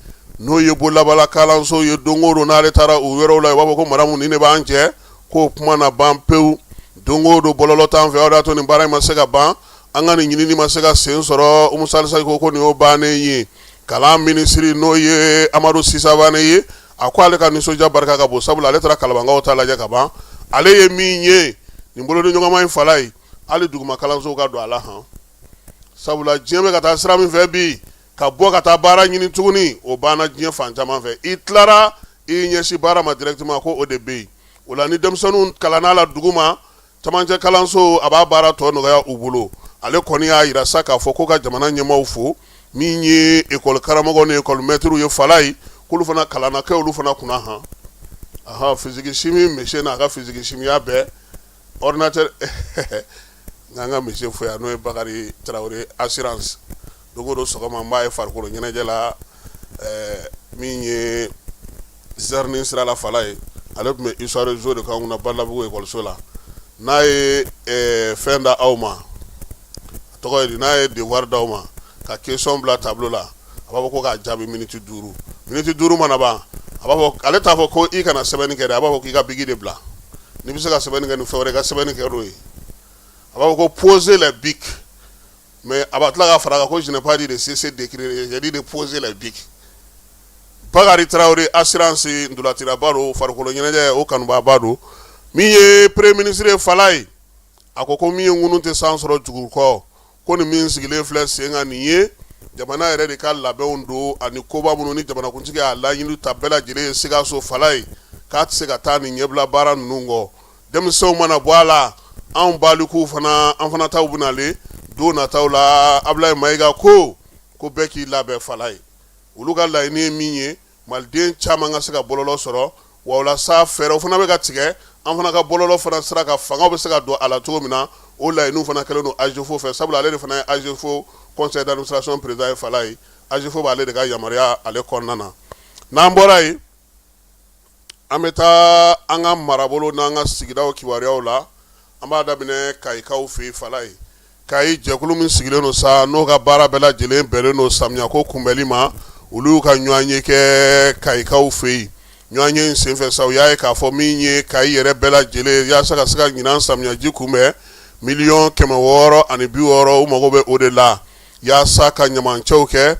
n'o ye bololabaara kalanso ye, don o don n'ale taara u yɔrɔw la, u b'a fɔ ko maramu nin de b'an cɛ, k'o kuma na ban pewu. Don o don bɔlɔlɔ t'an fɛ, o de y'a to nin baara in ma se ka ban, an ka nin ɲinini ma se ka sen sɔrɔ. Umu Sali Sɛk ko nin y'o bannen ye. Kalan minisiri, n'o ye Amadu Sisabane ye, a ko ale ka nisɔndiya barika ka bon, sabula ale taara Kalabankaw ta lajɛ ka ban. Ale ye min ye nin bolodiɲɔgɔnma in Falaye, hali duguma kalansow ka don a la han, sabula diɲɛ bɛ ka taa sira min fɛ bi, ka bɔ ka taa baara ɲini tuguni, o banna diɲɛ fan caman fɛ. I tilara, i ɲɛsin baara ma directement, ko o de bɛ yen. O la ni denmisɛnninw kalanna la duguma, camancɛ kalanso, a b'a baara tɔ nɔgɔya u bolo. Ale kɔni y'a jira sa k'a fɔ ko ka jamana ɲɛmaaw fo, min ye ekɔli karamɔgɔ ni ekɔli mɛtiriw ye Falaye, k'olu fana kalanna kɛ olu fana kunna han. Aha, physique chimie monsieur n'a ka physique chimie ya bɛɛ ordinateur. N'an ka monsieur fo yan, n'o ye Bakari Tarawele assurance, don o don sɔgɔma n b'a ye farikolo ɲɛnajɛ la, min ye zɛrinin sira la Falaye. Ale tun bɛ histoire géo de k'an kunna Balabugu ekɔliso la. N'a ye fɛn da aw ma, a tɔgɔ ye di, n'a ye devoir d'aw ma ka question bila tableau la, a b'a fɔ ko k'a jaabi miniti 5. Miniti 5 mana ban, a b'a fɔ, ale t'a fɔ ko i kana sɛbɛnni kɛ dɛ, a b'a fɔ k'i ka biki de bila, n'i bɛ se ka sɛbɛnni kɛ ni fɛn wɛrɛ, i ka sɛbɛnni kɛ n'o ye. A b'a fɔ ko poser les bics, mais a b'a tila ka fara kan ko je n'ai pas dit de cesser d'écrire, j'ai dit de poser les bics. Bakari Tarawele assurance, ntolatilaba don, farikolo ɲɛnajɛ o kanubaaba don. Min ye premier ministre ye Falaye, a ko ko min ye ŋunu tɛ san sɔrɔ jugu kɔ, ko nin min sigilen filɛ sen kan nin ye jamana yɛrɛ de ka labɛnw don, ani koba minnu ni jamanakuntigi y'a laɲini ta bɛɛ lajɛlen ye Sikaso Falaye, k'a tɛ se ka taa nin ɲɛbila baara ninnu kɔ. Denmisɛnw mana bɔ a la, anw balikuw fana, an fana taw bɛna le don nataw la. Abulayi Mayiga ko ko bɛɛ k'i labɛn Falaye, olu ka laɲini ye min ye, maliden caman ka se ka bɔlɔlɔ sɔrɔ. Wa o la sa, fɛɛrɛw fana bɛ ka tigɛ an fana ka bɔlɔlɔ fana sira ka fanga bɛ se ka don a la cogo min na. O laɲiniw fana kɛlen don AGEFAU fɛ, sabula ale de fana ye AGEFAU conseil d'administration président ye Falaye. AGEFAU b'ale de ka yamaruya ale kɔnɔna na. N'an bɔra yen, an bɛ taa an ka marabolo n'an ka sigidaw kibaruyaw la. An b'a daminɛ Kayikaw fɛ yen Falaye. Kayi jɛkulu min sigilen don sa, n'o ka baara bɛɛ lajɛlen bɛnnen don samiyako kunbɛnli ma, olu y'u ka ɲɔgɔnye kɛ Kayikaw fɛ yen. Ɲɔgɔnye in senfɛ sa, u y'a ye k'a fɔ min ye Kayi yɛrɛ bɛɛ lajɛlen, yaasa ka se ka ɲinan samiyaji kunbɛn, 660 000 000, u mago bɛ o de la yaasa ka ɲamancɛw kɛ,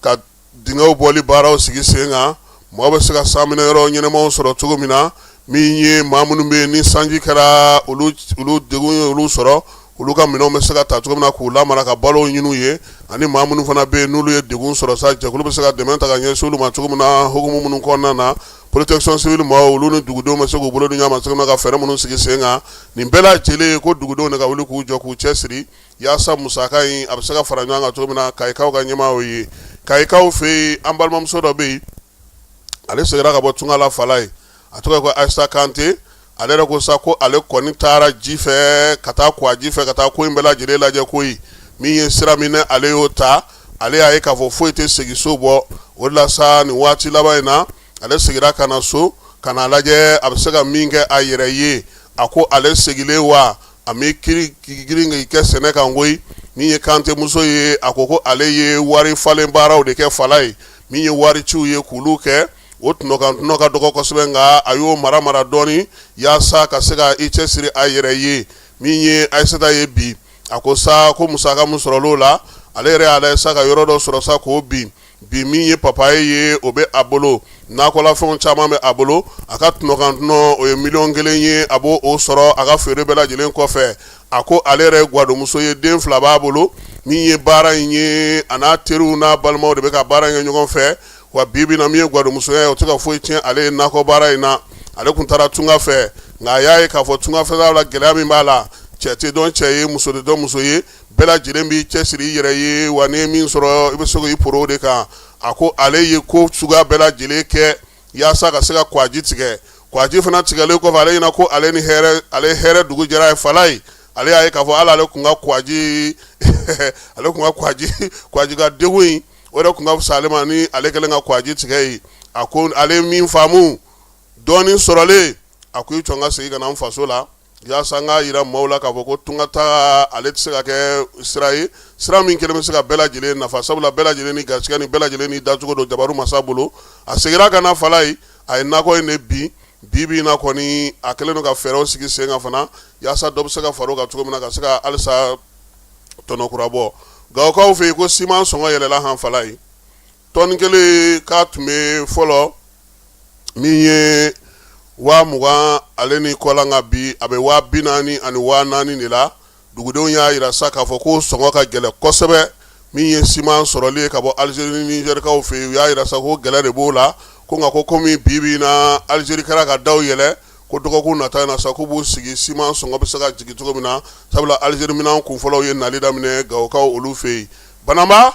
ka dingɛw bɔli baaraw sigi sen kan, mɔgɔ bɛ se ka sanminɛ yɔrɔ ɲɛnamaw sɔrɔ cogo min na. Min ye maa minnu bɛ yen ni sanji kɛra olu degun ye olu sɔrɔ, olu ka minɛnw bɛ se ka ta cogo min na k'u lamara ka balo ɲini u ye, ani maa minnu fana bɛ yen n'olu ye degun sɔrɔ sa, jɛkulu bɛ se ka dɛmɛ ta ka ɲɛsin olu ma cogo min na. Hukumu minnu kɔnɔna na, protection civile maaw, olu ni dugudenw bɛ se k'u bolo di ɲɔgɔn ma cogo min na ka fɛɛrɛ minnu sigi sen kan. Nin bɛɛ lajɛlen ko dugudenw de ka wuli k'u jɔ k'u cɛ siri yaasa musaka in a bɛ se ka fara ɲɔgɔn kan cogo min na. Kayikaw ka ɲɛmaa ye Kayikaw fɛ yen, an balimamuso dɔ bɛ yen, ale seginna ka bɔ tunga la Falaye, a tɔgɔ ye ko Ayisa Kante. Ale yɛrɛ ko sa ko ale kɔni taara ji fɛ ka taa Kwaji fɛ ka taa ko in bɛɛ lajɛlen lajɛ. Ko min ye sira min ale y'o ta, ale Ale y'a ye k'a fɔ foyi tɛ segin so bɔ. O de la sa, nin waati laban in na, ale seginna ka na so ka n'a lajɛ a bɛ se ka min kɛ a yɛrɛ ye. A ko ale segilen wa, a m'i girin k'i kɛ sɛnɛ kan koyi. Min ye Kante muso ye, a ko ko ale ye wari falen baaraw de kɛ fala ye. Min ye wari ciw ye k'olu kɛ, o tɔnɔ kan tɔnɔ ka dɔgɔ kosɛbɛ, nka a y'o mara mara dɔɔnin yaasa ka se ka i cɛsiri a yɛrɛ ye. Min ye Ayisata ye bi, a ko sa ko musaka min sɔrɔl'o la, ale yɛrɛ y'a lajɛ sa ka yɔrɔ dɔ sɔrɔ sa k'o bin. Bi, min ye papaye ye, o bɛ a bolo, nakɔlafɛnw caman bɛ a bolo. A ka tɔnɔkan tɔnɔ, o ye miliyɔn 1 ye, a b'o o sɔrɔ a ka feere bɛɛ lajɛlen kɔfɛ. A ko ale yɛrɛ ye gwadonmuso ye, den 2 b'a bolo. Min ye baara in ye, a n'a teriw n'a balimaw de bɛ ka baara in kɛ ɲɔgɔn fɛ. Wa bi bi na, min ye gwadonmusoya ye, o tɛ ka foyi tiɲɛ ale ye nakɔ baara in na. Ale tun taara tunga fɛ, nka a y'a ye k'a fɔ tunga fɛ la, gɛlɛya min b'a la, cɛ tɛ dɔn cɛ ye, muso tɛ dɔn muso ye, bɛɛ lajɛlen b'i cɛsiri i yɛrɛ ye. Wa n'i ye min sɔrɔ, i bɛ se k'i poro o de kan. A ko ale ye ko suguya bɛɛ lajɛlen kɛ yaasa ka se ka kwaji tigɛ. Kwaji fana tigɛlen kɔfɛ, ale ɲɛna ko ale ni hɛrɛ, ale hɛrɛ dugu jɛra ye fala ye. Ale y'a ye k'a fɔ hali ale tun ka kwaji, ale tun ka kwaji, kwaji ka degun in, o yɛrɛ tun ka fisa ale ma ni ale kɛlen ka kwaji tigɛ ye. A ko ale min faamu dɔɔnin sɔrɔlen, a ko i jɔ n ka segin ka na n faso la yaasa n k'a jira maaw la k'a fɔ ko tunga taa ale tɛ se ka kɛ sira ye, sira min kelen bɛ se ka bɛɛ lajɛlen nafa, sabula bɛɛ lajɛlen ni garisɛgɛ ni bɛɛ lajɛlen ni dacogo don jabaru masa bolo. A seginna ka na fala ye, a ye nakɔ in de bin. Bi bi in na kɔni, a kɛlen don ka fɛɛrɛw sigi sen kan fana yaasa dɔ bɛ se ka fara o kan cogo min na ka se ka halisa tɔnɔ kura bɔ. Gawokaw fɛ yen, ko siman sɔngɔ yɛlɛla han fala ye. Tɔni kelen k'a tun bɛ fɔlɔ min ye 20,000 ale ni kɔ la, nka bi a bɛ 40,000 ani 4000 de la. Dugudenw y'a jira sa k'a fɔ ko sɔngɔ ka gɛlɛn kosɛbɛ. Min ye siman sɔrɔli ye ka bɔ Alizeri ni Nizɛrikaw fɛ yen, u y'a jira sa ko gɛlɛya de b'o la. Ko nka ko komi bi bi in na Alizeri kɛra ka daw yɛlɛ, ko dɔgɔkun nata in na sa k'u b'u sigi siman sɔngɔ bɛ se ka jigin cogo min na, sabula Alizeri minɛn kunfɔlɔw ye nali daminɛ Gawokaw olu fɛ yen. Banamba,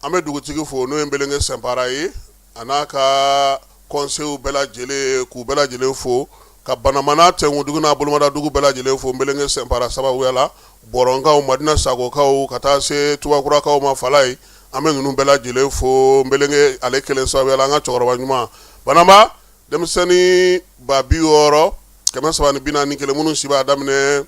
an bɛ dugutigi fo, n'o ye Nbelenke Sɛnpara ye, a n'a ka conseil bɛɛ lajɛlen, k'u bɛɛ lajɛlen fo, ka Banamba n'a tɛnkundugu n'a bolomadadugu bɛɛ lajɛlen fo Nbelenke Sɛnpara sababuya la, Bɔrɔnkaw, Madina Sagokaw, ka taa se Tubakurakaw ma fala ye. An bɛ ninnu bɛɛ lajɛlen fo Nbelenke ale kelen sababuya la, an ka cɛkɔrɔba ɲuman. Banamba, denmisɛnnin 60,341 minnu si b'a daminɛ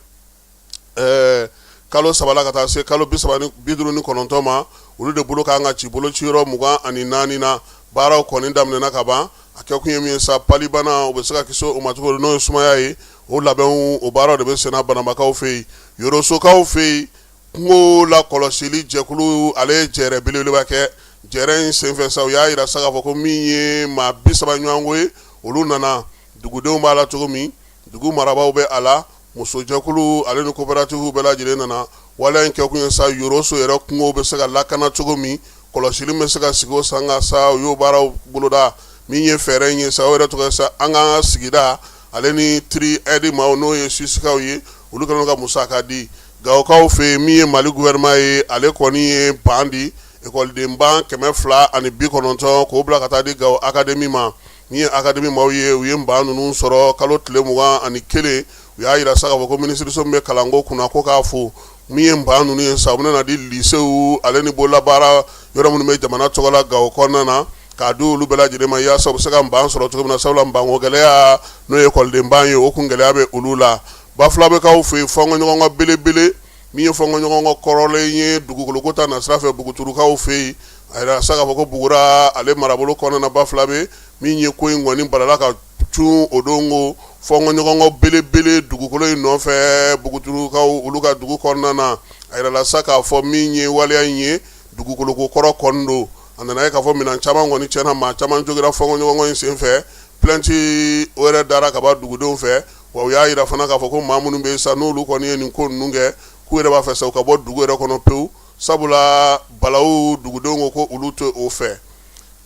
kalo 3 la ka taa se kalo 59 ma, olu de bolo kan ka ci bolociyɔrɔ 24 na. Baaraw kɔni daminɛna ka ban. A kɛ kun ye min ye sa, palibana, u bɛ se ka kisi o ma cogo n'o ye sumaya ye, o labɛnw, o baaraw de bɛ senna Banambakaw fɛ yen. Yorosokaw fɛ yen, kungo lakɔlɔsili jɛkulu, ale ye jɛrɛ belebeleba kɛ. Jɛrɛ in senfɛ sa, u y'a jira sa k'a fɔ ko min ye maa 30 ɲɔgɔnko ye, olu nana. Dugudenw b'a la cogo min, dugu marabaaw bɛ a la, musojɛkulu ale ni coopérative bɛɛ lajɛlen nana. Waleya in kɛkun ye sa, Yoroso yɛrɛ kungo bɛ se ka lakana cogo min, kɔlɔsili bɛ se ka sigi o sen kan sa, u y'o baaraw boloda. Min ye fɛɛrɛ in ye sa, o yɛrɛ tɔgɔ ye sa an ka sigida ale ni tri aide maaw, n'o ye Suisikaw ye, olu kɛlen ka musaka di. Gawokaw fɛ yen, min ye Mali gouvernement ye, ale kɔni ye ban di, ekɔliden ban 290, k'o bila ka taa di Gawo académie ma. Min ye académie maaw ye, u ye ban ninnu sɔrɔ kalo tile 21. U y'a jira sa k'a fɔ ko minisiriso min bɛ kalanko kunna, ko k'a fo. Min ye ban ninnu ye sa, u bɛna di lycéew ale ni bololabaara yɔrɔ minnu bɛ jamana tɔgɔ la Gawo kɔnɔna na, k'a di olu bɛɛ lajɛlen ma yaasa u bɛ se ka ban sɔrɔ cogo min na, sabula banko gɛlɛya, n'o ye ekɔliden ban ye, o kun gɛlɛya bɛ olu la. Bafulabɛkaw fɛ yen, fɔnkɔɲɔgɔnkɔ belebele min ye fɔnkɔɲɔgɔnkɔ kɔrɔlen ye dugukoloko ta nasira fɛ Buguturukaw fɛ yen, a yira sa k'a fɔ ko Bugura ale marabolo kɔnɔna na, Bafulabɛ, min ye ko in kɔni balala ka cun o don ko fɔnkɔɲɔgɔnkɔ belebele dugukolo in nɔfɛ Buguturukaw olu ka dugu kɔnɔna na. A yirala sa k'a fɔ min ye waleya in ye, dugukoloko kɔrɔ kɔni don. A nana ye k'a fɔ minɛn caman kɔni tiɲɛna, maa caman jogira fɔnkɔɲɔgɔnkɔ in senfɛ. Plainte o yɛrɛ dara ka ban dugudenw fɛ. Wa u y'a jira fana k'a fɔ ko maa minnu bɛ yen sa, n'olu kɔni ye nin ko ninnu kɛ, k'u yɛrɛ b'a fɛ sa u ka bɔ dugu yɛrɛ kɔnɔ pewu, sabula balawu, dugudenw ko ko olu tɛ o fɛ.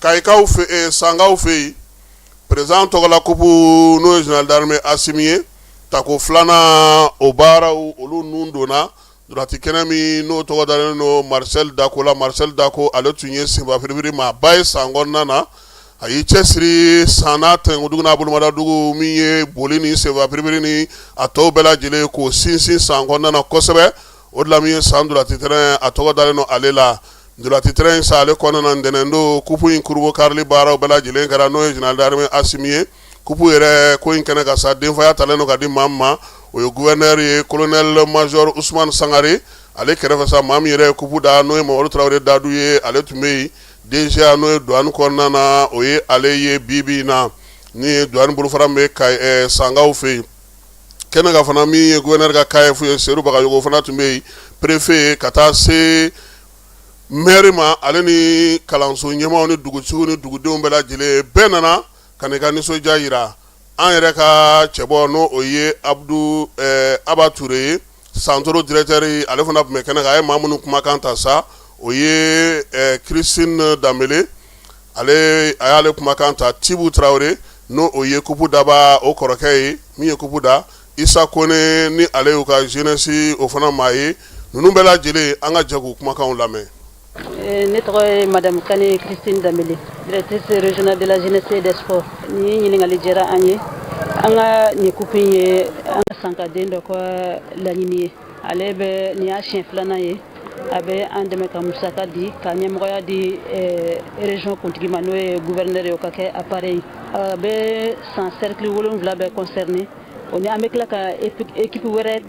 Kayikaw fɛ, Sankaw fɛ yen, président tɔgɔla kupu, n'o ye général d'armée Asimi ye, tako filanan o baaraw olu nun donna Durati kɛnɛ min n'o tɔgɔ dalen don Marcel Dako la. Marcel Dako, ale tun ye senba firifiri maaba ye san kɔnɔna na. A y'i cɛsiri san n'a tɛnkudugu n'a bolomadadugu, min ye boli ni senba firifiri ni a tɔw bɛɛ lajɛlen, k'o sinsin san kɔnɔna na kosɛbɛ. O de la, min ye san durati tɛrɛn, a tɔgɔ dalen don ale la. Ntolaci terrain in sa ale kɔnɔna na ntɛnɛndon kupu in kurubo karili baaraw bɛɛ lajɛlen kɛra, n'o ye général d'armée Asimi ye. Kupu yɛrɛ ko in kɛnɛ kan sa, denfaya talen don ka di maa min ma, o ye gouverneur ye, colonel major Usumani Sangare. Ale kɛrɛfɛ sa, maa min yɛrɛ ye kupu da, n'o ye Mamadu Tarawele Dadu ye, ale tun bɛ yen. DGA, n'o ye douane kɔnɔna na, o ye ale ye bi bi in na ni ye douane bolofara min bɛ Kayi Sankaw fɛ yen. Kɛnɛ kan fana, min ye gouverneur ka CAF ye, Seyidu Bagayogo fana tun bɛ yen, préfet ka taa se maire ma, ale ni kalanso ɲɛmaaw ni dugutigiw ni dugudenw bɛɛ lajɛlen, bɛɛ nana ka n'i ka nisɔndiya jira. An yɛrɛ ka cɛbɔ, n'o o ye Abudu Aba Ture ye, Santoro directeur, ale fana tun bɛ kɛnɛ kan. A ye maa minnu kumakan ta sa, o ye Christine Danbele, ale a y'ale kumakan ta, Tibu Tarawele, n'o o ye kupu daba o kɔrɔkɛ ye min ye kupu da, Isa Kone, ni ale y'u ka jeunesse o fana maa ye. Ninnu bɛɛ lajɛlen, an ka jɛ k'u kumakanw lamɛn. Ne tɔgɔ ye madame Kane Christine Dambele, directrice régionale de la jeunesse et des sports. Nin ɲininkali diyara an ye. An ka nin coupe in ye an ka sankaden dɔ ka laɲini ye. Ale bɛ nin y'a siɲɛ filanan ye a bɛ an dɛmɛ ka musaka di, ka ɲɛmɔgɔya di région kuntigi ma, n'o ye gouverneur ye, o ka kɛ a parrain ye. A bɛ San cercle 7 bɛɛ concerné. O ni an bɛ tila ka équipe wɛrɛ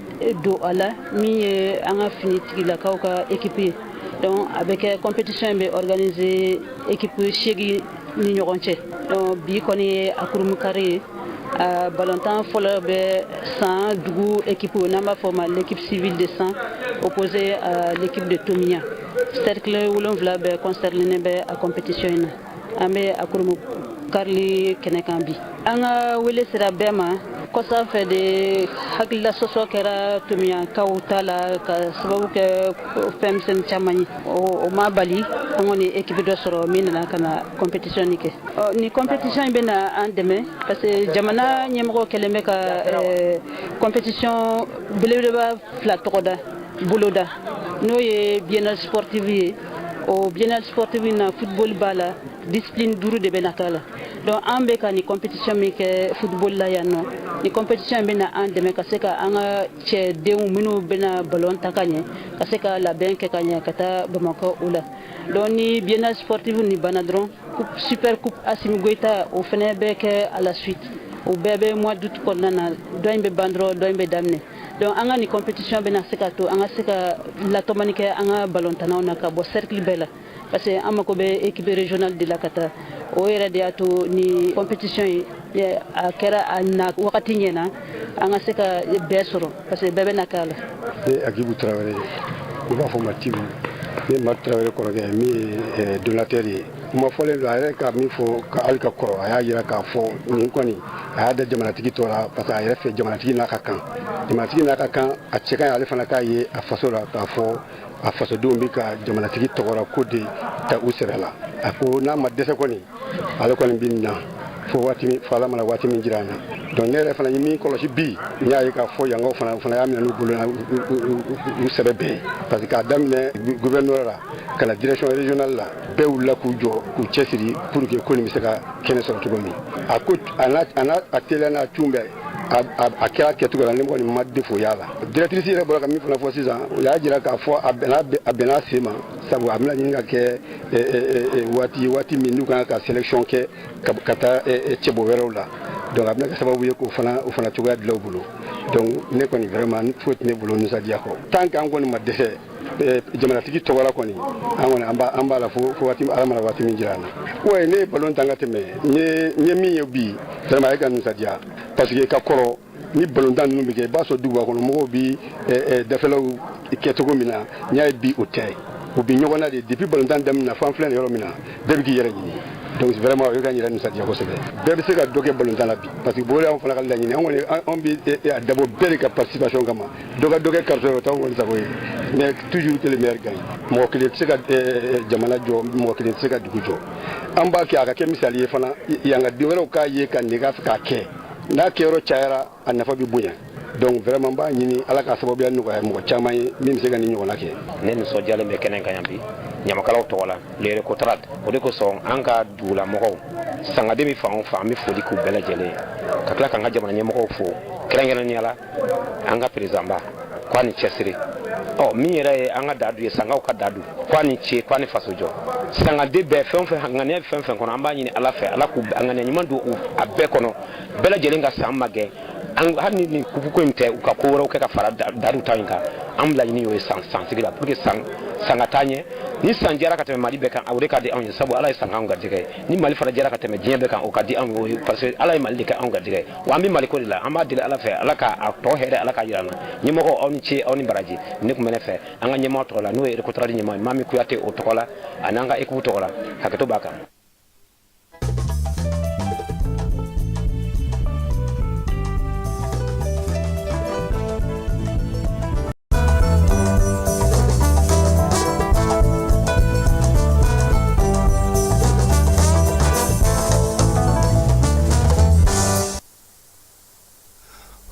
don a la, min ye an ka finitigilakaw ka équipe ye. Donc a bɛ kɛ compétition in bɛ organiser équipe 8 ni ɲɔgɔn cɛ. Donc bi kɔni ye a kurumukari ye. A balontan fɔlɔ bɛ San dugu équipe, n'an b'a fɔ o ma l'équipe civile de San, opposée à l'équipe de Tominian. Cercle 7 bɛɛ concerné bɛ a compétition in na. An bɛ a kurumu karili kɛnɛ kan bi. An ka wele sera bɛɛ ma. Kɔsa fɛ de, hakilila sɔsɔ kɛra Tomiyankaw ta la ka sababu kɛ fɛn misɛnnin caman ye. O ma bali an kɔni équipe dɔ sɔrɔ min nana ka na compétition nin kɛ. Nin compétition in bɛ na an dɛmɛ parce que jamana ɲɛmɔgɔ kɛlen bɛ ka compétition belebeleba fila tɔgɔ da boloda, n'o ye biennale sportive ye. O biennale sportive na, football b'a la, discipline duuru de bɛ na k'a la. Donc an bɛ ka nin compétition min kɛ football la yan nɔ, nin compétition in bɛ na an dɛmɛ ka se ka an ka cɛdenw minnu bɛna ballon ta ka ɲɛ, ka se ka labɛn kɛ ka ɲɛ ka taa Bamakɔ o la. Donc ni biennale sportive nin banna dɔrɔn, super coupe Asimi Goïta, o fana bɛ kɛ à la suite. O bɛɛ bɛ mois d'août kɔnɔna na. Dɔ in bɛ ban dɔrɔn, dɔ in bɛ daminɛ. Donc an ka nin compétition bɛna se ka to an ka se ka latɔmɔni kɛ an ka ballontannaw na ka bɔ cercle bɛɛ la, parce que an mako bɛ équipe régionale de la ka taa. O yɛrɛ de y'a to ni compétition ye a kɛra a na wagati ɲɛna, an ka se ka bɛɛ sɔrɔ, parce que bɛɛ bɛ na k'a la. Ne Agibu Tarawele, u b'a fɔ ma Tibu. Ne Madu Tarawele kɔrɔkɛ, min ye donateur ye. Kuma fɔlen don, a yɛrɛ ka min fɔ ka hali ka kɔrɔ, a y'a jira k'a fɔ nin kɔni a y'a da jamanatigi tɔ la, parce que a yɛrɛ fɛ, jamanatigi n'a ka kan, jamanatigi n'a ka kan, a cɛ ka ɲi ale fana k'a ye a faso la k'a fɔ a fasodenw bɛ ka jamanatigi tɔgɔra ko de ta u sɛbɛ la. A ko n'a ma dɛsɛ kɔni, ale kɔni bɛ na fo waati min, fo Ala mana waati min jira an na. Donc ne yɛrɛ fana ye min kɔlɔsi bi, n y'a ye k'a fɔ yankaw fana y'a minɛ n'u bolo u sɛbɛ bɛɛ ye, parce que k'a daminɛ gouverneur la ka na direction régionale la, bɛɛ wulila k'u jɔ k'u cɛsiri pour que ko nin bɛ se ka kɛnɛ sɔrɔ cogo min. A ko a n'a a n'a a teliya n'a cun bɛɛ, a kɛra kɛcogo la, ne kɔni ma défaut y'a la. Directrice yɛrɛ bɔra ka min fana fɔ sisan, o y'a jira k'a fɔ a bɛnna a sen ma, sabu a bɛna ɲini ka kɛ waati waati min n'u kan ka sélection kɛ ka taa cɛbɔ wɛrɛw la. Donc a bɛna kɛ sababu ye k'o fana o fana cogoya dilan u bolo. Donc ne kɔni, vraiment, foyi tɛ ne bolo nisɔndiya kɔ. Tant que an kɔni ma dɛsɛ jamanatigi tɔgɔ la kɔni, an kɔni an b'a la fo waati Ala mana waati min jira an na. Ouais, ne ye ballon tan ka tɛmɛ, n ye min ye bi, vraiment, a ye ka nisɔndiya, parce que ka kɔrɔ ni balontan ninnu bɛ kɛ, i b'a sɔrɔ duguba kɔnɔ mɔgɔw bi dafɛlaw kɛ cogo min na, n y'a ye bi o tɛ. U bi ɲɔgɔn na de depuis balontan daminɛ fo an filɛ nin yɔrɔ min na, bɛɛ bɛ k'i yɛrɛ ɲini. Donc vraiment, o ye ka n yɛrɛ nisɔndiya kosɛbɛ. Bɛɛ bɛ se ka dɔ kɛ balontan la bi, parce que o y'anw fana ka laɲini. An kɔni, anw bɛ a dabɔ bɛɛ de ka participation kama. Dɔ ka dɔ kɛ carton ye, o t'anw kɔni sago ye, mais toujours que le meilleur gagne. Mɔgɔ kelen tɛ se ka jamana jɔ, mɔgɔ kelen tɛ se ka dugu jɔ. An b'a kɛ a ka kɛ misali ye fana, yan ka den wɛrɛw k'a ye ka nege a fɛ k'a kɛ. N'a kɛyɔrɔ cayara, a nafa bɛ bonya. Donc vraiment, n b'a ɲini Ala ka sababuya nɔgɔya mɔgɔ caman ye min bɛ se ka nin ɲɔgɔnna kɛ. Ne nisɔndiyalen bɛ kɛnɛ kan yan bi ɲamakalaw tɔgɔ la, le Recotrade. O de kosɔn an ka dugulamɔgɔw, sangaden bɛ fan o fan, an bɛ foli k'u bɛɛ lajɛlen ye, ka tila k'an ka jamana ɲɛmɔgɔw fo, kɛrɛnkɛrɛnnenya la an ka président ba, k'a ni cɛsiri. Ɔ, min yɛrɛ ye an ka Dadu ye, Sankaw ka Dadu, ko a ni ce, ko a ni faso jɔ. Sankaden bɛɛ, fɛn o fɛn ŋaniya bɛ fɛn fɛn kɔnɔ, an b'a ɲini Ala fɛ, Ala k'u ŋaniya ɲuman don a bɛɛ kɔnɔ, bɛɛ lajɛlen ka san magɛn. Hali ni nin kupu ko in tɛ, u ka ko wɛrɛw kɛ ka fara Dadu ta in kan. An laɲini y'o ye san sansigi la, pour que san san ka taa ɲɛ. Ni san diyara ka tɛmɛ Mali bɛɛ kan, o de ka di anw ye, sabu Ala ye san k'anw garijɛgɛ ye. Ni Mali fana diyara ka tɛmɛ diɲɛ bɛɛ kan, o ka di anw ye, parce que Ala ye Mali de kɛ anw garijɛgɛ ye, wa an bɛ Maliko de la. An b'a deli Ala fɛ, Ala ka a tɔ hɛrɛ, Ala k'a jira an na. Ɲɛmɔgɔw, aw ni ce, aw ni baraji. Ne tun bɛ ne fɛ an ka ɲɛmɔgɔ tɔgɔ la, n'o ye Recotrade ɲɛmɔgɔ ye, Mami Kuyate, o tɔgɔ la ani an ka équipe tɔgɔ la. Hakɛto b'a kan.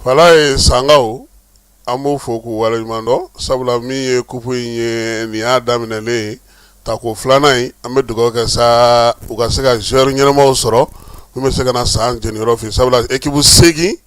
Falaye Sankaw, an b'u fo k'u waleɲuman dɔn, sabula min ye kupu in ye, nin y'a daminɛlen ye, tako filanan in. An bɛ dugawu kɛ sa u ka se ka joueur ɲɛnamaw sɔrɔ min bɛ se ka na san jeniyɔrɔ fin, sabula équipe 8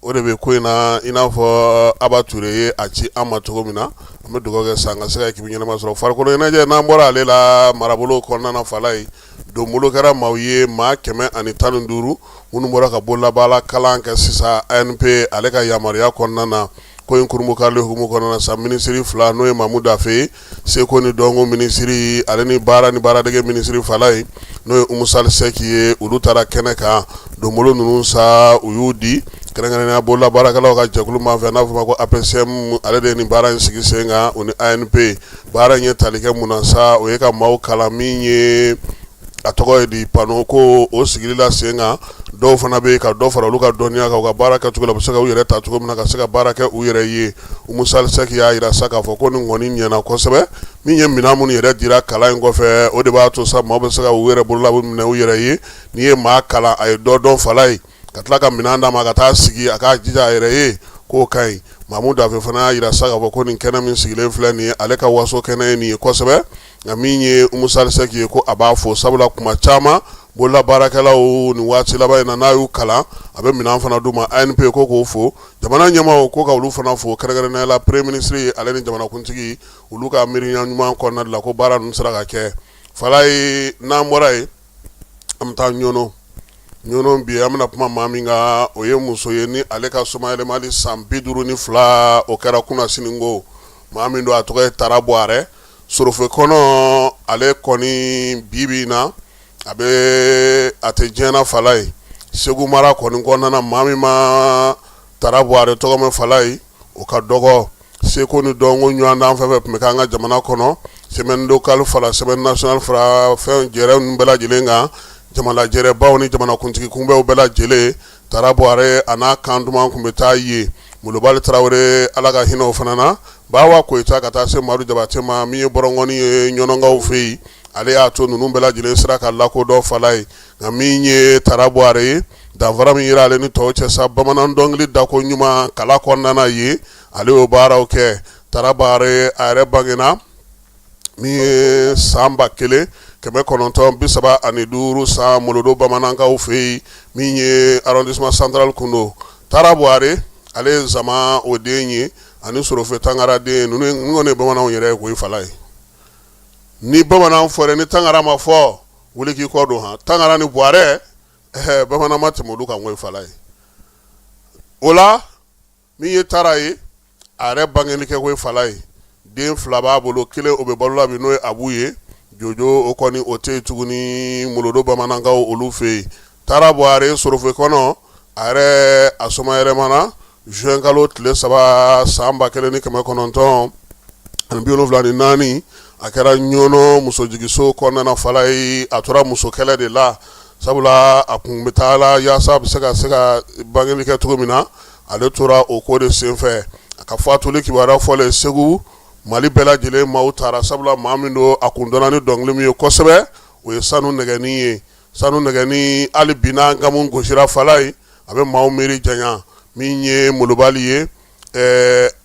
o de bɛ ko in na. I n'a fɔ Aba Ture ye a ci an ma cogo min na, an bɛ dugawu kɛ san ka se ka équipe ɲɛnama sɔrɔ. Farikolo ɲɛnajɛ, n'an bɔra ale la, marabolo kɔnɔna na, Falaye, donbolo kɛra maaw ye, maa 115 minnu bɔra ka bololabaara kalan kɛ sisan ANP ale ka yamaruya kɔnɔna na. Ko in kurunbonkarili hukumu kɔnɔna na sa, minisiri fila, n'o ye Mamu Dafe ye, seko ni dɔnko minisiri, ale ni baara ni baaradege minisiri, Falaye, n'o ye Umu Sali Sɛki ye, olu taara kɛnɛ kan. Donbolo ninnu sa, u y'u di kɛrɛnkɛrɛnnenya bololabaarakɛlaw ka jɛkulu min fɛ, n'a fɔ ma ko APCM, ale de ye nin baara in sigi sen kan, o ni ANP. Baara in ye tali kɛ mun na sa? O ye ka maaw kalan min ye a tɔgɔ ye di, panneau ko o sigili la sen kan. Dɔw fana bɛ ka dɔ fara olu ka dɔnniya kan, u ka baara kɛcogo la, u bɛ se ka u yɛrɛ ta cogo min na ka se ka baara kɛ u yɛrɛ ye. Umu Sali Sɛki y'a jira sa k'a fɔ ko nin kɔni ɲɛna kosɛbɛ. Min ye minɛn minnu yɛrɛ dira kalan in kɔfɛ, o de b'a to sa maaw bɛ se ka u yɛrɛ bolola minɛ u yɛrɛ ye. N'i ye maa kalan, a ye dɔ dɔn, Falaye, ka tila ka minɛn d'a ma ka taa sigi a k'a jija a yɛrɛ ye, k'o ka ɲi. Mamu Dafe fana y'a jira sa k'a fɔ ko nin kɛnɛ min sigilen filɛ nin ye, ale ka waso kɛnɛ ye nin ye kosɛbɛ. Nka min ye Umu Sali Sɛki ye, ko a b'a fo, sabula kuma caman bololabaarakɛlaw nin waati laban in na, n'a y'u kalan, a bɛ minɛn fana d'u ma. ANP ko k'o fo, jamana ɲɛmaaw ko ka olu fana fo, kɛrɛnkɛrɛnnenya la premier ministre ale ni jamanakuntigi, olu ka miiriya ɲuman kɔnɔna de la ko baara ninnu sera ka kɛ. Falaye, n'an bɔra yen, an bɛ taa Ɲɔnɔ. Ɲɔnɔ bi, an bɛna kuma maa min kan, o ye muso ye ni ale ka somayɛlɛmali san 52 o kɛra kunasini ko. Maa min don, a tɔgɔ ye Tara Buwarɛ Sorofe kɔnɔ. Ale kɔni bi bi in na, a bɛ a tɛ diɲɛ na, Falaye. Segu mara kɔni kɔnɔna na, maa min ma Tara Buwarɛ tɔgɔ mɛn, Falaye, o ka dɔgɔ. Seko ni dɔnko ɲɔgɔndan fɛn fɛn tun bɛ kɛ an ka jamana kɔnɔ, semaine locale fara semaine nationale fara fɛn jɛrɛ ninnu bɛɛ lajɛlen kan, jamana jɛrɛbaw ni jamanakuntigi kunbɛnw bɛɛ lajɛlen, Tara Buwarɛ a n'a kan duman tun bɛ taa yen. Molobali Tarawele, Ala ka hinɛ o fana na, Bawa Koyita, ka taa se Madu Jabate ma, min ye bɔrɔngɔni ye Ɲɔnɔkaw fɛ yen, ale y'a to ninnu bɛɛ lajɛlen sera ka lakodɔn, Falaye. Nka min ye Tara Buwarɛ ye, danfara min yera ale ni tɔw cɛ sa, bamanan dɔnkili dako ɲuman kala kɔnɔna ye, ale y'o baaraw kɛ. Tara Buwarɛ, a yɛrɛ bangena min ye san 1935 san, Molodo bamanankaw fɛ yen, min ye arrondissement central kun don. Tara Buwarɛ, ale ye Zama o den ye ani Sorofe Tangara den. Ninnu kɔni ye bamananw yɛrɛ ye koyi, Falaye. Ni bamanan fɔra, ni Tangara ma fɔ, wuli k'i kɔ don. Han, Tangara ni Buwarɛ, bamanan ma tɛmɛ olu kan koyi, Falaye. O la, min ye Tara ye, a yɛrɛ bangeli kɛ koyi, Falaye. Den fila b'a bolo, kelen o bɛ balo la bi, n'o ye Abu ye. Jojo, o kɔni o tɛ yen tuguni, Molodo bamanankaw olu fɛ yen. Tara Buwarɛ Sorofe kɔnɔ, a yɛrɛ a somayɛlɛmana juin kalo tile 3 san 1974. A kɛra Ɲɔnɔ musojigiso kɔnɔna na, Falaye. A tora muso kɛlɛ de la, sabula a kun bɛ taa la yaasa a bɛ se ka bangeli kɛ cogo min na. Ale tora o ko de senfɛ. A ka fatuli kibaruya fɔlen, Segu, Mali bɛɛ lajɛlen maaw taara, sabula maa min don, a kun dɔnna ni dɔnkili min ye kosɛbɛ, o ye sanu nɛgɛnin ye. Sanu nɛgɛnin, hali bi n'a gamu gosira, Falaye, a bɛ maaw miiri janya. Min ye Molobali ye,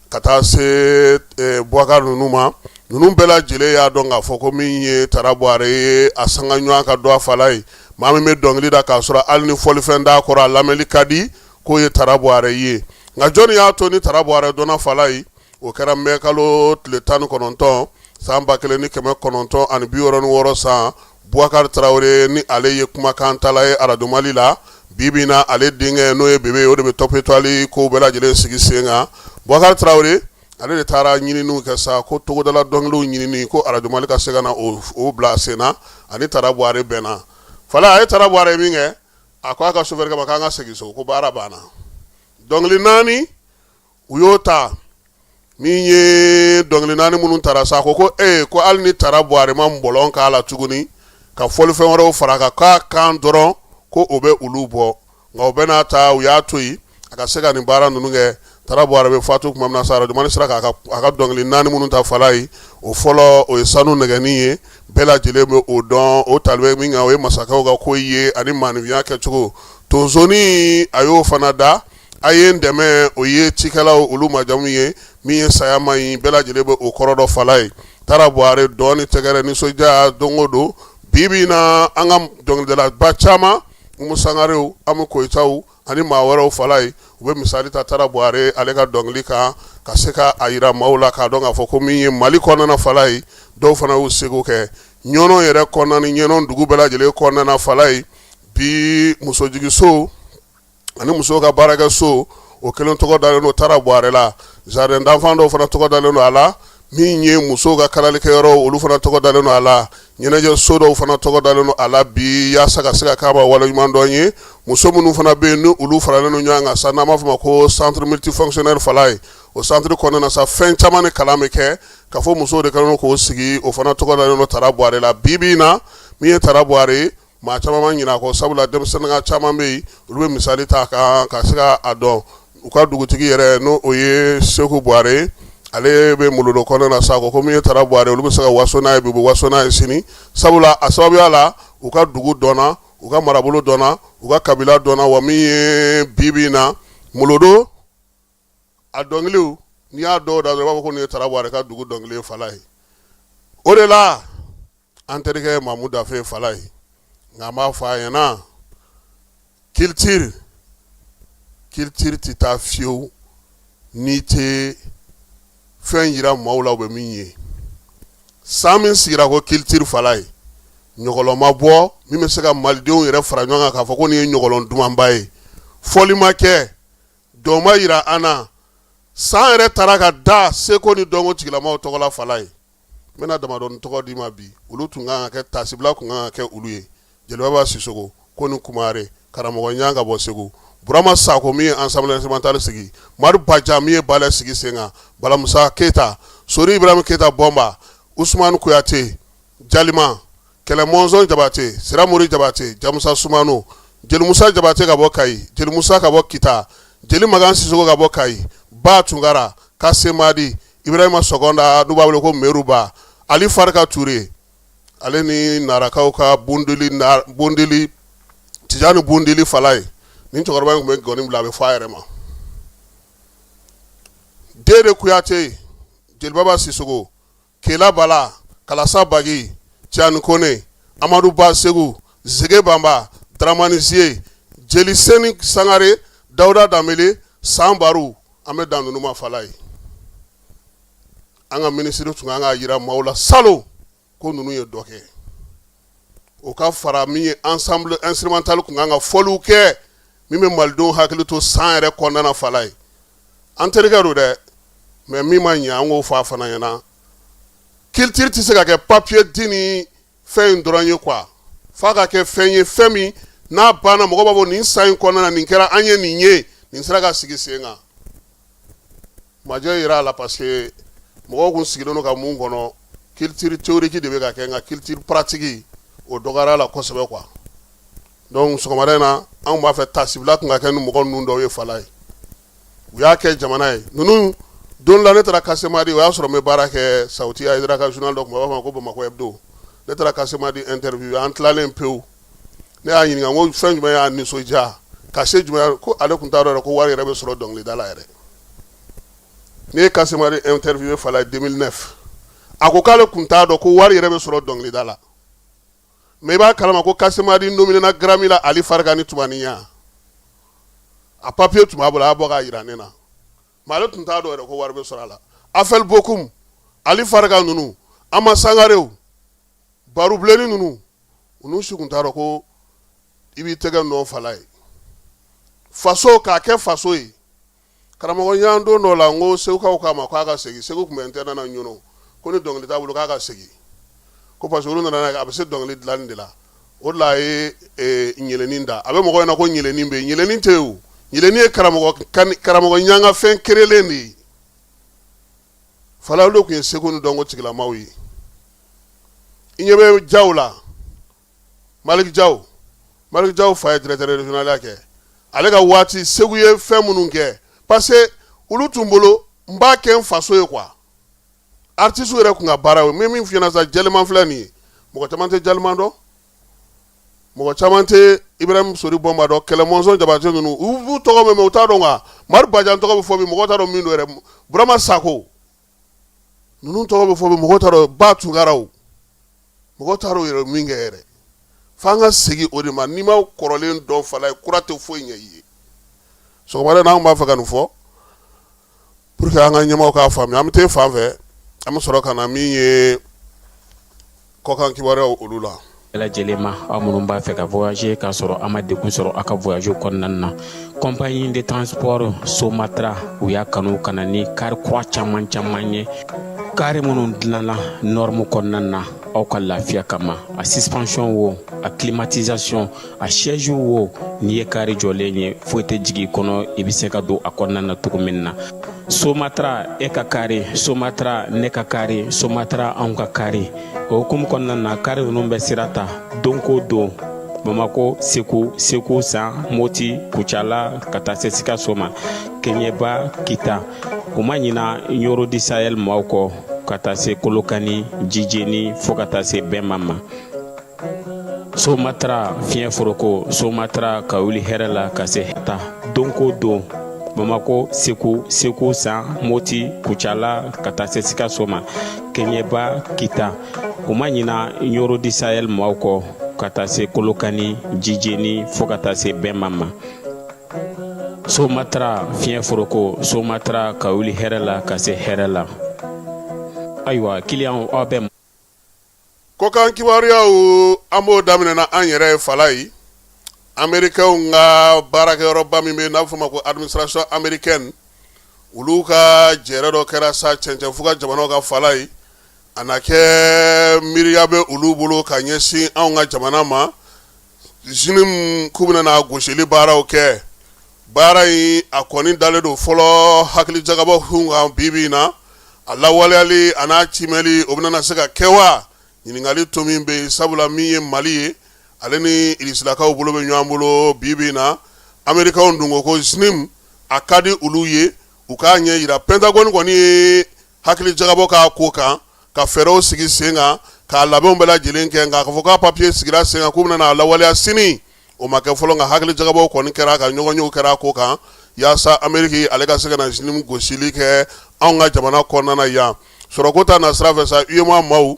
ka taa se Bubakari ninnu ma, ninnu bɛɛ lajɛlen y'a dɔn k'a fɔ ko min ye Tara Buwarɛ ye, a sanga ɲɔgɔn ka dɔgɔ, Falaye. Maa min bɛ dɔnkili da k'a sɔrɔ hali ni fɔlifɛn t'a kɔrɔ, a lamɛnli ka di, k'o ye Tara Buwarɛ ye. Nka jɔnni y'a to ni Tara Buwarɛ dɔnna, Falaye? O kɛra mɛ kalo tile 19 san 1966 san. Bubakari Tarawele ni ale ye kumakan tala ye arajo Mali la bi bi in na, ale denkɛ n'o ye Bebe, o de bɛ Top Étoile ko bɛɛ lajɛlen sigi sen kan. Bubakari Tarawele, ale de taara ɲininiw kɛ sa ko togodala dɔnkiliw ɲinini ko arajo Mali ka se ka na o bila sen na. Ani Tara Buware bɛnna fala, a ye Tara Buware min kɛ, a ko a ka sofɛrikɛ ma k'an ka segin so, ko baara banna. Dɔnkili naani u y'o ta. Min ye dɔnkili naani minnu tara sa, ko ee, ko hali ni Tara Buware ma nbɔlɔn k'a la tuguni ka fɔlifɛn wɛrɛw fara a kan, k'a kan dɔrɔn ko o bɛ olu bɔ. Nka o bɛɛ n'a ta, u y'a to yen a ka se ka nin baara ninnu kɛ. Tara Buware bɛ fatu tuma min na sa, arajo Mali sera k'a ka dɔnkili naani minnu ta fala ye, o fɔlɔ, o ye sanu nɛgɛnin ye, bɛɛ lajɛlen bɛ o dɔn. O tali bɛ min kan, o ye masakɛw ka ko ye ani maaninfinya kɛcogo. Tonsonin, a y'o fana da. A ye n dɛmɛ, o ye cikɛlaw olu majamu ye. Min ye saya man ɲi, bɛɛ lajɛlen bɛ o kɔrɔ dɔn fala ye. Tara Buware, dɔn ni tɛgɛrɛ, nisɔndiya don o don. Bi bi in na, an ka dɔnkilidalaba caman, Umu Sangarew, Ami Koyitaw ani maa wɛrɛw fala ye, u bɛ misali ta Tara Buware ale ka dɔnkili kan ka se ka a jira maaw la k'a dɔn k'a fɔ ko min ye Mali kɔnɔna fala ye, dɔw fana y'u seko kɛ Ɲɔnɔ yɛrɛ kɔnɔna ni Ɲɔnɔ dugu bɛɛ lajɛlen kɔnɔna fala ye. Bi musojigiso ani musow ka baarakɛso, o kelen tɔgɔ dalen don Tara Buware la. Jardin d'enfants dɔw fana tɔgɔ dalen don a la. Min ye musow ka kalalikɛyɔrɔ, olu fana tɔgɔ dalen don a la. Ɲɛnajɛso dɔw fana tɔgɔ dalen don a la bi, yaasa ka se ka k'a ma waleɲumandɔn ye. Muso minnu fana bɛ yen, ni olu faralen don ɲɔgɔn kan sa, n'an b'a fɔ ma ko centre multifonctionnel fala ye, o centre kɔnɔna na sa, fɛn caman ni kalan bɛ kɛ ka fɔ musow de kɛlen don k'o sigi, o fana tɔgɔ dalen don Tara Buware la. Bi bi in na, min ye Tara Buware ye, maa caman ma ɲinɛ a kɔ, sabula denmisɛnnin caman bɛ yen, olu bɛ misali ta a kan ka se ka a dɔn. U ka dugutigi yɛrɛ, n'o o ye Seku Buware, ale bɛ Molodo kɔnɔna na sa, ko min ye Tara Buware, olu bɛ se ka waso n'a ye bi, u bɛ waso n'a ye sini, sabula a sababuya la, u ka dugu dɔnna, u ka marabolo dɔnna, u ka kabila dɔnna. Wa min ye bi bi in na Molodo a dɔnkiliw, n'i y'a dɔw da dɔrɔn, i b'a fɔ ko nin ye Tara Buware ka dugu dɔnkili ye fala ye. O de la, an terikɛ Mamu Dafe fala ye, nka an b'a fɔ a ɲɛna, culture tɛ taa fiyewu n'i tɛ fɛn jira maaw la u bɛ min ye. San min sigira ko culture fala ye, ɲɔgɔlɔn ma bɔ min bɛ se ka malidenw yɛrɛ fara ɲɔgɔn kan k'a fɔ ko nin ye ɲɔgɔlɔn dumanba ye. Fɔli ma kɛ, dɔn ma jira an na. San yɛrɛ taara ka da seko ni dɔnko tigilamaw tɔgɔ la fala ye. N bɛna damadɔni tɔgɔ d'i ma bi, olu tun kan ka kɛ tasibila, tun kan ka kɛ olu ye: Jelibaba Sisoko, Koni Kumare, Karamɔgɔ Ɲan ka bɔ Segu, Burama Sako min ye ensemble instrumental sigi, Madu Bajan min ye ballet sigi sen kan, Balamusa Keyita, Sori Ibrahim Keyita Bɔnba, Usumani Kuyate, Jalima, Kɛlɛ Mɔnzɔn Jabate, Siramori Jabate, Jamusa Sumano, Jeli Musa Jabate ka bɔ Kayi, Jeli Musa ka bɔ Kita, Jeli Magan Sisoko ka bɔ Kayi, Ba Tunkara, Kasemadi, Ibrahima Sɔgɔnda, n'u b'a wele ko Meruba, Ali Farika Ture, ale ni Narakaw ka Bundeli, Bundeli Tijani Bundeli fala ye. Nin cɛkɔrɔba in tun bɛ gɔni bila, a bɛ fɔ a yɛrɛ ma Dede Kuyate, Jelibaba Sisoko, Kela Bala, Kalasa Bagi, Cani Kone, Amadu Ba Segu, Zege Banba, Dramani Zie, Jeli Seni Sangare, Dawuda Danbele, Sanbaru. An bɛ dan ninnu ma fala ye. An ka minisiri tun kan k'a jira maaw la salon ko ninnu ye dɔ kɛ. O ka fara min ye ensemble instrumental tun kan ka fɔliw kɛ min bɛ malidenw hakili to san yɛrɛ kɔnɔna fala ye. An terikɛ don dɛ, mais min ma ɲɛ, an k'o fɔ a fana ɲɛna. Culture tɛ se ka kɛ papier di ni fɛn in dɔrɔn ye quoi, f'a ka kɛ fɛn ye, fɛn min n'a banna, mɔgɔ b'a fɔ nin san in kɔnɔna na, nin kɛra, an ye nin ye, nin sera ka sigi sen kan. Majɛ yira a la, parce que mɔgɔw kun sigilen don ka mun kɔnɔ, culture théorique de bɛ ka kɛ, nka culture pratique, o dɔgɔyara la kosɛbɛ quoi. Donc sɔgɔmada in na, anw b'a fɛ tasibila tun ka kɛ ni mɔgɔ ninnu dɔw ye fala ye. U y'a kɛ jamana ye ninnu don la. Ne taara Kasemadi, o y'a sɔrɔ n bɛ baara kɛ Sawuti Hayidara ka journal dɔ tun b'a fɔ ko Bamakɔ Hebdo. Ne taara Kasemadi interview, an tilalen pewu, ne y'a ɲininka ko fɛn jumɛn y'a nisɔndiya ka se jumɛn, ko ale tun t'a dɔn yɛrɛ ko wari yɛrɛ bɛ sɔrɔ dɔnkilida la yɛrɛ. Ne ye Kasemadi interview fala ye 2009, a ko k'ale tun t'a dɔn ko wari yɛrɛ bɛ sɔrɔ dɔnkilida la. Mais i b'a kalama ko Kasemadi nominé na Grammy la Ali Farika ni Tumaniya, a papier tun b'a bolo, a y'a bɔ k'a jira ne na, mais ale tun t'a dɔn yɛrɛ ko wari bɛ sɔrɔ a la. Afɛli Bokum, Ali Farika ninnu, Ama Sangarew, Barubilenni ninnu, olu si tun t'a dɔn ko i b'i tɛgɛ nɔ fala ye faso k'a kɛ faso ye. Karamɔgɔ y'an don dɔ la, n ko segukaw k'a ma k'a ka segin. Segu tun bɛ internat na Ɲɔnɔ, ko ni dɔnkili t'a bolo k'a ka segin, ko parce que olu nana a bɛ se dɔnkili dilanni de la. O de la a ye ɲɛlɛnin da. A bɛ mɔgɔ ɲɛna ko ɲɛlɛnin bɛ yen, ɲɛlɛnin tɛ yen. O ɲɛlɛnin ye karamɔgɔ ɲanga fɛn kerelen de ye. Fala, olu tun ye seko ni dɔnko tigilamaw ye. I ɲɛ bɛ Jaw la, Maliki Jaw. Maliki Jaw fa ye directeur régional kɛ. Ale ka waati, Segu ye fɛn minnu kɛ, parce que olu tun bolo n b'a kɛ n faso ye quoi. Artiste yɛrɛ tun ka baara ye min min f'i ɲɛna sa, jɛlɛman filɛ nin ye, mɔgɔ caman tɛ jɛlɛman dɔn, mɔgɔ caman tɛ Ibrahim Sori Bɔnba dɔn, Kɛlɛmɔnsɔn Jabate ninnu, u b'u tɔgɔ mɛn, mais u t'a dɔn quoi. Mari Bajan tɔgɔ bɛ fɔ bi, mɔgɔ t'a dɔn min don yɛrɛ. Burama Sako ninnu tɔgɔ bɛ fɔ bi, mɔgɔ t'a dɔn. Ba Tunkaraw, mɔgɔ t'a dɔn yɛrɛ min kɛ yɛrɛ. F'an ka segin o de ma. N'i ma kɔrɔlen dɔn, fala ye, kura tɛ foyi ɲɛ i ye. Sɔgɔmada n'anw b'a fɛ ka nin fɔ pour que an ka ɲɛmaaw k'a faamuya. An bɛ taa fan fɛ, an bɛ sɔrɔ ka na min ye kɔkan kibaruyaw olu la. Bɛɛ lajɛlen ma, aw minnu b'a fɛ ka voyager k'a sɔrɔ a ma degun sɔrɔ aw ka voyage kɔnɔna na, compagnie de transport Somatra, u y'a kanu ka na ni kari kura caman caman ye, kari minnu dilanna norme kɔnɔna na aw ka lafiya kama. A suspension wo, a climatisation, a siège wo, n'i ye kari jɔlen ye, foyi tɛ jigin i kɔnɔ, i bɛ se ka don a kɔnɔna na cogo min na. Somatra, e ka kari, Somatra, ne ka kari, Somatra, anw ka kari. O hukumu kɔnɔna na, kari ninnu bɛ sira ta don ko don Bamako, Segu, Segu San, Moti, Kucala, ka taa se Sikaso ma, Keɲeba, Kita. U ma ɲina Ɲoro du Sahel maaw kɔ, ka taa se Kolokani, Jijeni, fo ka taa se Bɛnba ma. Somatra, fiɲɛ foroko, Somatra, ka wuli hɛrɛ la ka se ta don ko don Bamako, Segu, Segu San, Moti, Kucala, ka taa se Sikaso ma, Keɲeba, Kita. U ma ɲina Ɲoro du Sahel maaw kɔ, ka taa se Kolokani, Jijeni, fo ka taa se Bɛnba ma. Somatra, fiɲɛ foroko, Somatra, ka wuli hɛrɛ la ka se hɛrɛ la. Ayiwa, kiliyanw, aw bɛ Kɔkan kibaruyaw, an b'o daminɛ na an yɛrɛ ye. Fala ye, Amerikɛnw ka baarakɛyɔrɔba min bɛ n'a bɛ fɔ ma ko administration américaine, olu ka jɛrɛ dɔ kɛra sa cɛncɛnfuga jamanaw ka. Fala ye, a na kɛ miiriya bɛ olu bolo ka ɲɛsin anw ka jamana ma. JNIM, k'u bɛna n'a gosili baaraw kɛ. Baara in, a kɔni dalen don fɔlɔ hakili jagabɔ kun kan. Bi bi in na, a lawaleyali a n'a cimɛli, o bɛna se ka kɛ wa? Ɲininkali to min bɛ yen, sabula min ye Mali ye, ale ni irisilakaw bolo bɛ ɲɔgɔn bolo bi bi in na. Amerikaw dun ko ko JNIM, a ka di olu ye, u k'a ɲɛ jira. Pentagone kɔni ye hakili jagabɔ k'a ko kan, ka fɛɛrɛw sigi sen kan, k'a labɛnw bɛɛ lajɛlen kɛ, nka k'a fɔ k'a papiye sigira sen kan k'u bɛna a lawaleya sini, o ma kɛ fɔlɔ. Nka hakili jagabɔw kɔni kɛra, ka ɲɔgɔnyew kɛra a ko kan, yaasa Ameriki ale ka se ka na JNIM gosili kɛ anw ka jamana kɔnɔna na yan. Sɔrɔko ta na sira fɛ sa, UEMOA maaw,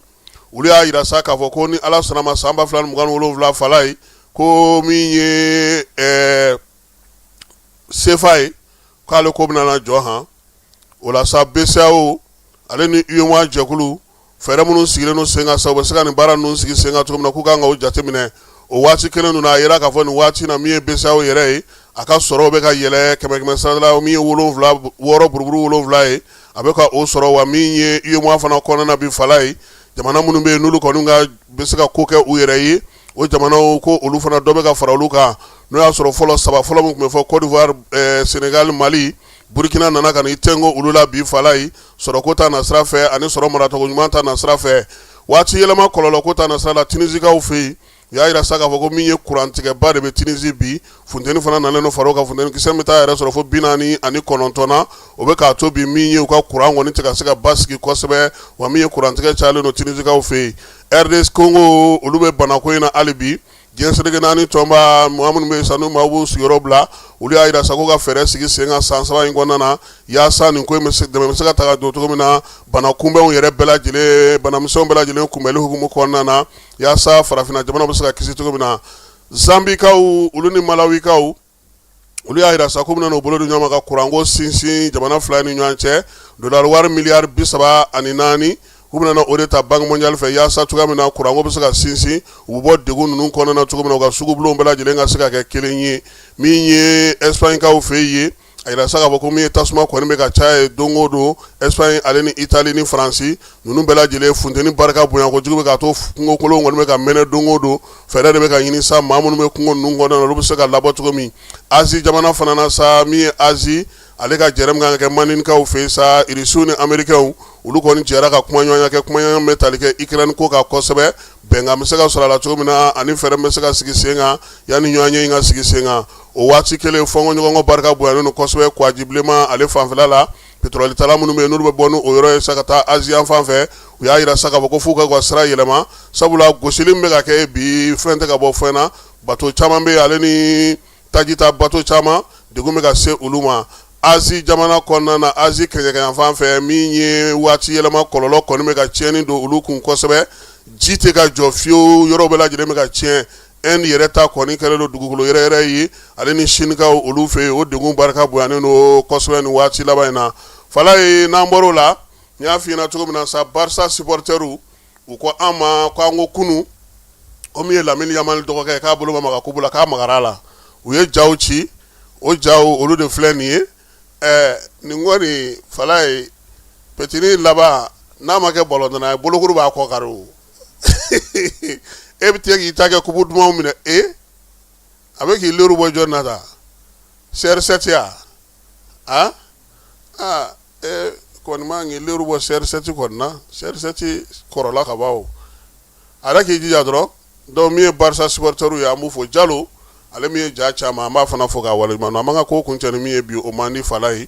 olu y'a jira sa k'a fɔ ko ni Ala sɔnna ma, san 2027, fala ye, ko min ye CFA ye, k'ale ko bɛna na jɔ han. O la sa, BCEAO ale ni UEMOA jɛkulu, fɛɛrɛ minnu sigilen don sen kan sa, u bɛ se ka nin baara ninnu sigi sen kan cogo min na, k'u kan ka o jateminɛ. O waati kelen ninnu, a yira k'a fɔ nin waati na, min ye BCEAO yɛrɛ ye, a ka sɔrɔ bɛ ka yɛlɛ kɛmɛ kɛmɛ sara la, min ye wolonwula wɔɔrɔ buruburu wolonwula ye, a bɛ ka o sɔrɔ. Wa min ye UEMOA fana kɔnɔna na bi, fala ye, jamana minnu bɛ yen n'olu kɔni ka bɛ se ka ko kɛ u yɛrɛ ye, o jamanaw ko olu fana dɔ bɛ ka fara olu kan. N'o y'a sɔrɔ fɔlɔ, saba fɔlɔ min tun bɛ fɔ, Côte d'Ivoire, Sénégal, Mali, Burkina nana ka n'i tɛnko olu la bi. Fala ye, sɔrɔko ta na sira fɛ ani sɔrɔ maracogo ɲuman ta na sira fɛ, waati yɛlɛma kɔlɔlɔ ko ta na sira la, Tunisikaw fɛ yen, u y'a jira sa k'a fɔ ko min ye kurantigɛba de bɛ Tunisie bi. Funteni fana nalen don fara o kan, funteni kisɛ bɛ taa yɛrɛ sɔrɔ fo 49 na. O bɛ k'a to bi, min ye u ka kuran kɔni tɛ ka se ka basigi kosɛbɛ. Wa min ye kurantigɛ cayalen don Tunisikaw fɛ yen. RD Congo, olu bɛ banako in na hali bi. Diɲɛ seleke naani tɔnba, maa minnu bɛ yen sa n'u maaw b'u sigiyɔrɔ bila, olu y'a jira sa k'u ka fɛɛrɛ sigi sen kan san 3 in kɔnɔna na, yaasa nin ko in dɛmɛ bɛ se ka ta ka don cogo min na bana kunbɛnw yɛrɛ bɛɛ lajɛlen, banamisɛnw bɛɛ lajɛlen kunbɛnli hukumu kɔnɔna na, yaasa farafinna jamana bɛ se ka kisi cogo min na. Zambikaw, olu ni Malawikaw, Olu y'a jira sa k'u bɛna u bolo di ɲɔgɔn ma ka kuranko sinsin jamana fila ni ɲɔgɔn cɛ dolari wari miliyari 34 u bɛna o de ta Banque mondiale fɛ yaasa cogoya min na kuranko bɛ se ka sinsin u bɛ bɔ degun ninnu kɔnɔna na cogo min na u ka sugubulonw bɛɛ lajɛlen ka se ka kɛ kelen ye min ye Espagne-kaw fɛ yen a jira sa k'a fɔ ko min ye tasuma kɔni bɛ ka caya ye don o don Espagne ale ni Italie ni Faransi ninnu bɛɛ lajɛlen funteni barika bonya kojugu bɛ k'a to kungokolon kɔni bɛ ka mɛnɛ don o don fɛɛrɛ de bɛ ka ɲini sa maa minnu bɛ kungo ninnu kɔnɔna na olu bɛ se ka labɔ cogo min Asie jamana fana na sa min ye Asie ale ka jɛrɛ min kan ka kɛ maninkaw fɛ yen sa Irisiw ni Amerikɛnw olu kɔni jɛra ka kumaɲɔgɔnya kɛ kumaɲɔgɔnya bɛ tali kɛ Ukraine ko kan kosɛbɛ bɛnkan bɛ se ka sɔrɔ a la cogo min na ani fɛɛrɛ bɛ se ka sigi sen kan yanni ɲɔgɔnye in ka sigi sen kan o waati kelen fɔnkɔɲɔgɔnkɔ barika bonyanen don kosɛbɛ Kwaji bilenman ale fanfɛla la pétrole-tala minnu bɛ yen n'olu bɛ bɔ ni o yɔrɔ ye sa ka taa Asie yan fan fɛ u y'a jira sa k'a fɔ ko f'u ka ka sira yɛlɛma sabula gosili min bɛ ka kɛ bi fɛn tɛ ka bɔ fɛn na bato caman bɛ yen ale ni taji ta bato caman degun bɛ ka se olu ma Asie jamana kɔnɔna na Asie kɛɲɛka fan fɛ min ye waati yɛlɛma kɔlɔlɔ kɔni bɛ ka tiɲɛni don olu kun kosɛbɛ ji tɛ ka jɔ fiyewu yɔrɔ bɛɛ lajɛlen bɛ ka tiɲɛ Inde yɛrɛ ta kɔni kɛlen don dugukolo yɛrɛyɛrɛ ye ale ni Sinikaw olu fɛ yen o degun barika bonyanen don kosɛbɛ nin waati laban in na Falaye n'an bɔr'o la n y'a f'i ɲɛna cogo min na sa Barça supporters u ko an ma ko an ko kunun ko min ye Lamine Yamal dɔgɔkɛ ye k'a bolo ma maga kupu la k'a magara a la u ye jaw ci o jaw olu de filɛ nin ye ɛɛ nin kɔni Falaye petini laban n'a ma kɛ balontanna ye bolokuru b'a kɔ kari o e bɛ tigɛ k'i ta kɛ kupu dumanw minɛ e a bɛ k'i leru bɔ jɔn na ta CR7 ya a aa e kɔni man k'i leru bɔ CR7 kɔni na CR7 kɔrɔla ka ban o a yɛrɛ k'i jija dɔrɔn donc min ye Barça supporters ye an b'u fo Jalo ale min ye ja caman an b'a fana fo k'a waleɲuman dɔn an b'an ka ko kuncɛ ni min ye bi o man di Falaye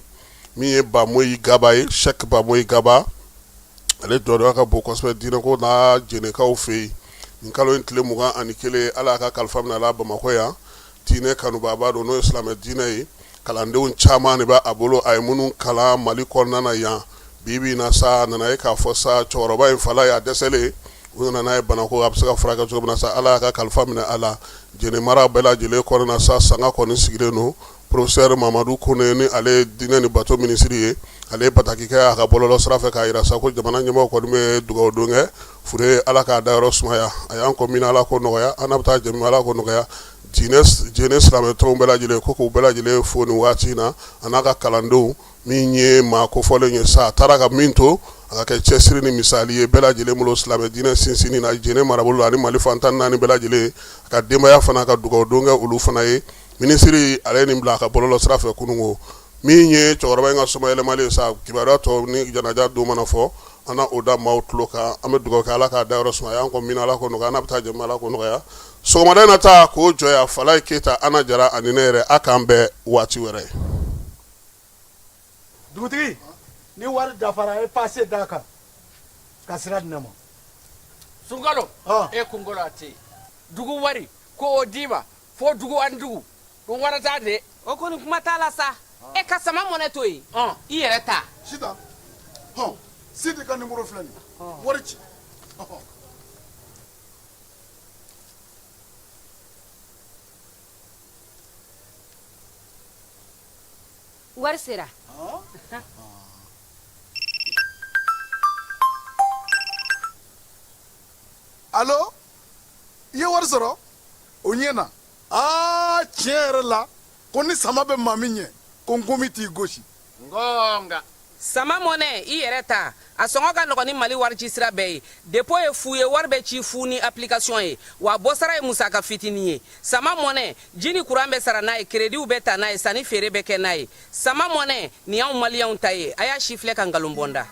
min ye Bamoyi Gaba ye Cheikh Bamoyi Gaba ale jɔyɔrɔ ka bon kosɛbɛ diinɛko n'a jɛnɛkaw fɛ yen nin kalo in tile 21 Ala y'a ka kalifa minɛ a la Bamakɔ yan diinɛ kanubaaba don n'o ye silamɛ diinɛ ye kalandenw caman de b'a bolo a ye minnu kalan Mali kɔnɔna na yan bi bi in na sa a nana ye k'a fɔ sa cɛkɔrɔba in Falaye a dɛsɛlen u nana n'a ye Bamakɔ a bɛ se ka furakɛ cogo min na sa Ala y'a ka kalifa minɛ a la Jɛnɛ mara bɛɛ lajɛlen kɔnɔna na sa sanga kɔni sigilen don professeur Mamadu Kone ni ale ye diinɛ ni bato minisiri ye ale ye bataki kɛ a ka bɔlɔlɔ sira fɛ k'a jira sa ko jamana ɲɛmɔgɔw kɔni bɛ dugawu don kɛ fure Ala k'a dayɔrɔ sumaya a y'an kɔ min Ala k'o nɔgɔya an n'a bɛ taa jɛ min Ala k'o nɔgɔya Jɛnɛ silamɛ tɔnw bɛɛ lajɛlen ko k'u bɛɛ lajɛlen fo nin waati in na a n'a ka kalandenw min ye maa kofɔlen ye sa a taara ka min to a ka kɛ cɛsiri ni misali ye bɛɛ lajɛlen bolo silamɛ diinɛ sinsinni na Jɛnɛ marabolo la ani Mali fan 14 bɛɛ lajɛlen a ka denbaya fana ka dugawu don kɛ olu fana ye minisiri ale ye nin bila a ka bɔlɔlɔ sira fɛ kununko min ye cɛkɔrɔba in ka somayɛlɛmalen ye sa kibaruya tɔ ni janaja don mana fɔ an na o da maaw tulo kan an bɛ dugawu kɛ Ala k'a dayɔrɔ sumaya an kɔ min Ala k'o nɔgɔya an n'a bɛ taa jɛ min Ala k'o nɔgɔya sɔgɔmada in na ta k'o jɔ yan Falaye Keyita Ana Jara ani ne yɛrɛ a k'an bɛn waati wɛrɛ dugutigi ni wari dafara e pase d'a kan ka sira di ne ma sunkalo e kunkolo a tɛ yen dugu wari ko o d'i ma fo dugu ani dugu ɗum warata de o kɔni kuma t'a la sa e ka sama mɔnɛ to yen i yɛrɛ ta sitan hɔn sidi ka nimoro filɛ nin wari ci ɔhɔn. Wari sera alo i ye wari sɔrɔ o ɲɛna aa tiɲɛ yɛrɛ la ko ni sama bɛ maa min ɲɛ ko nkomi t'i gosi gonga sama mɔnɛ i yɛrɛ ta a sɔngɔ ka nɔgɔn ni mali warici sira bɛɛ ye dépôt ye fu ye wari bɛ ci fu ni application ye wa bɔsara ye musaka fitinin ye sama mɔnɛ ji ni kuran bɛ sara n'a ye kerediw bɛ ta n'a ye sanni feere bɛ kɛ n'a ye sama mɔnɛ nin y'anw maliyɛnw ta ye a y'a sifilɛ ka nkalon bɔ n da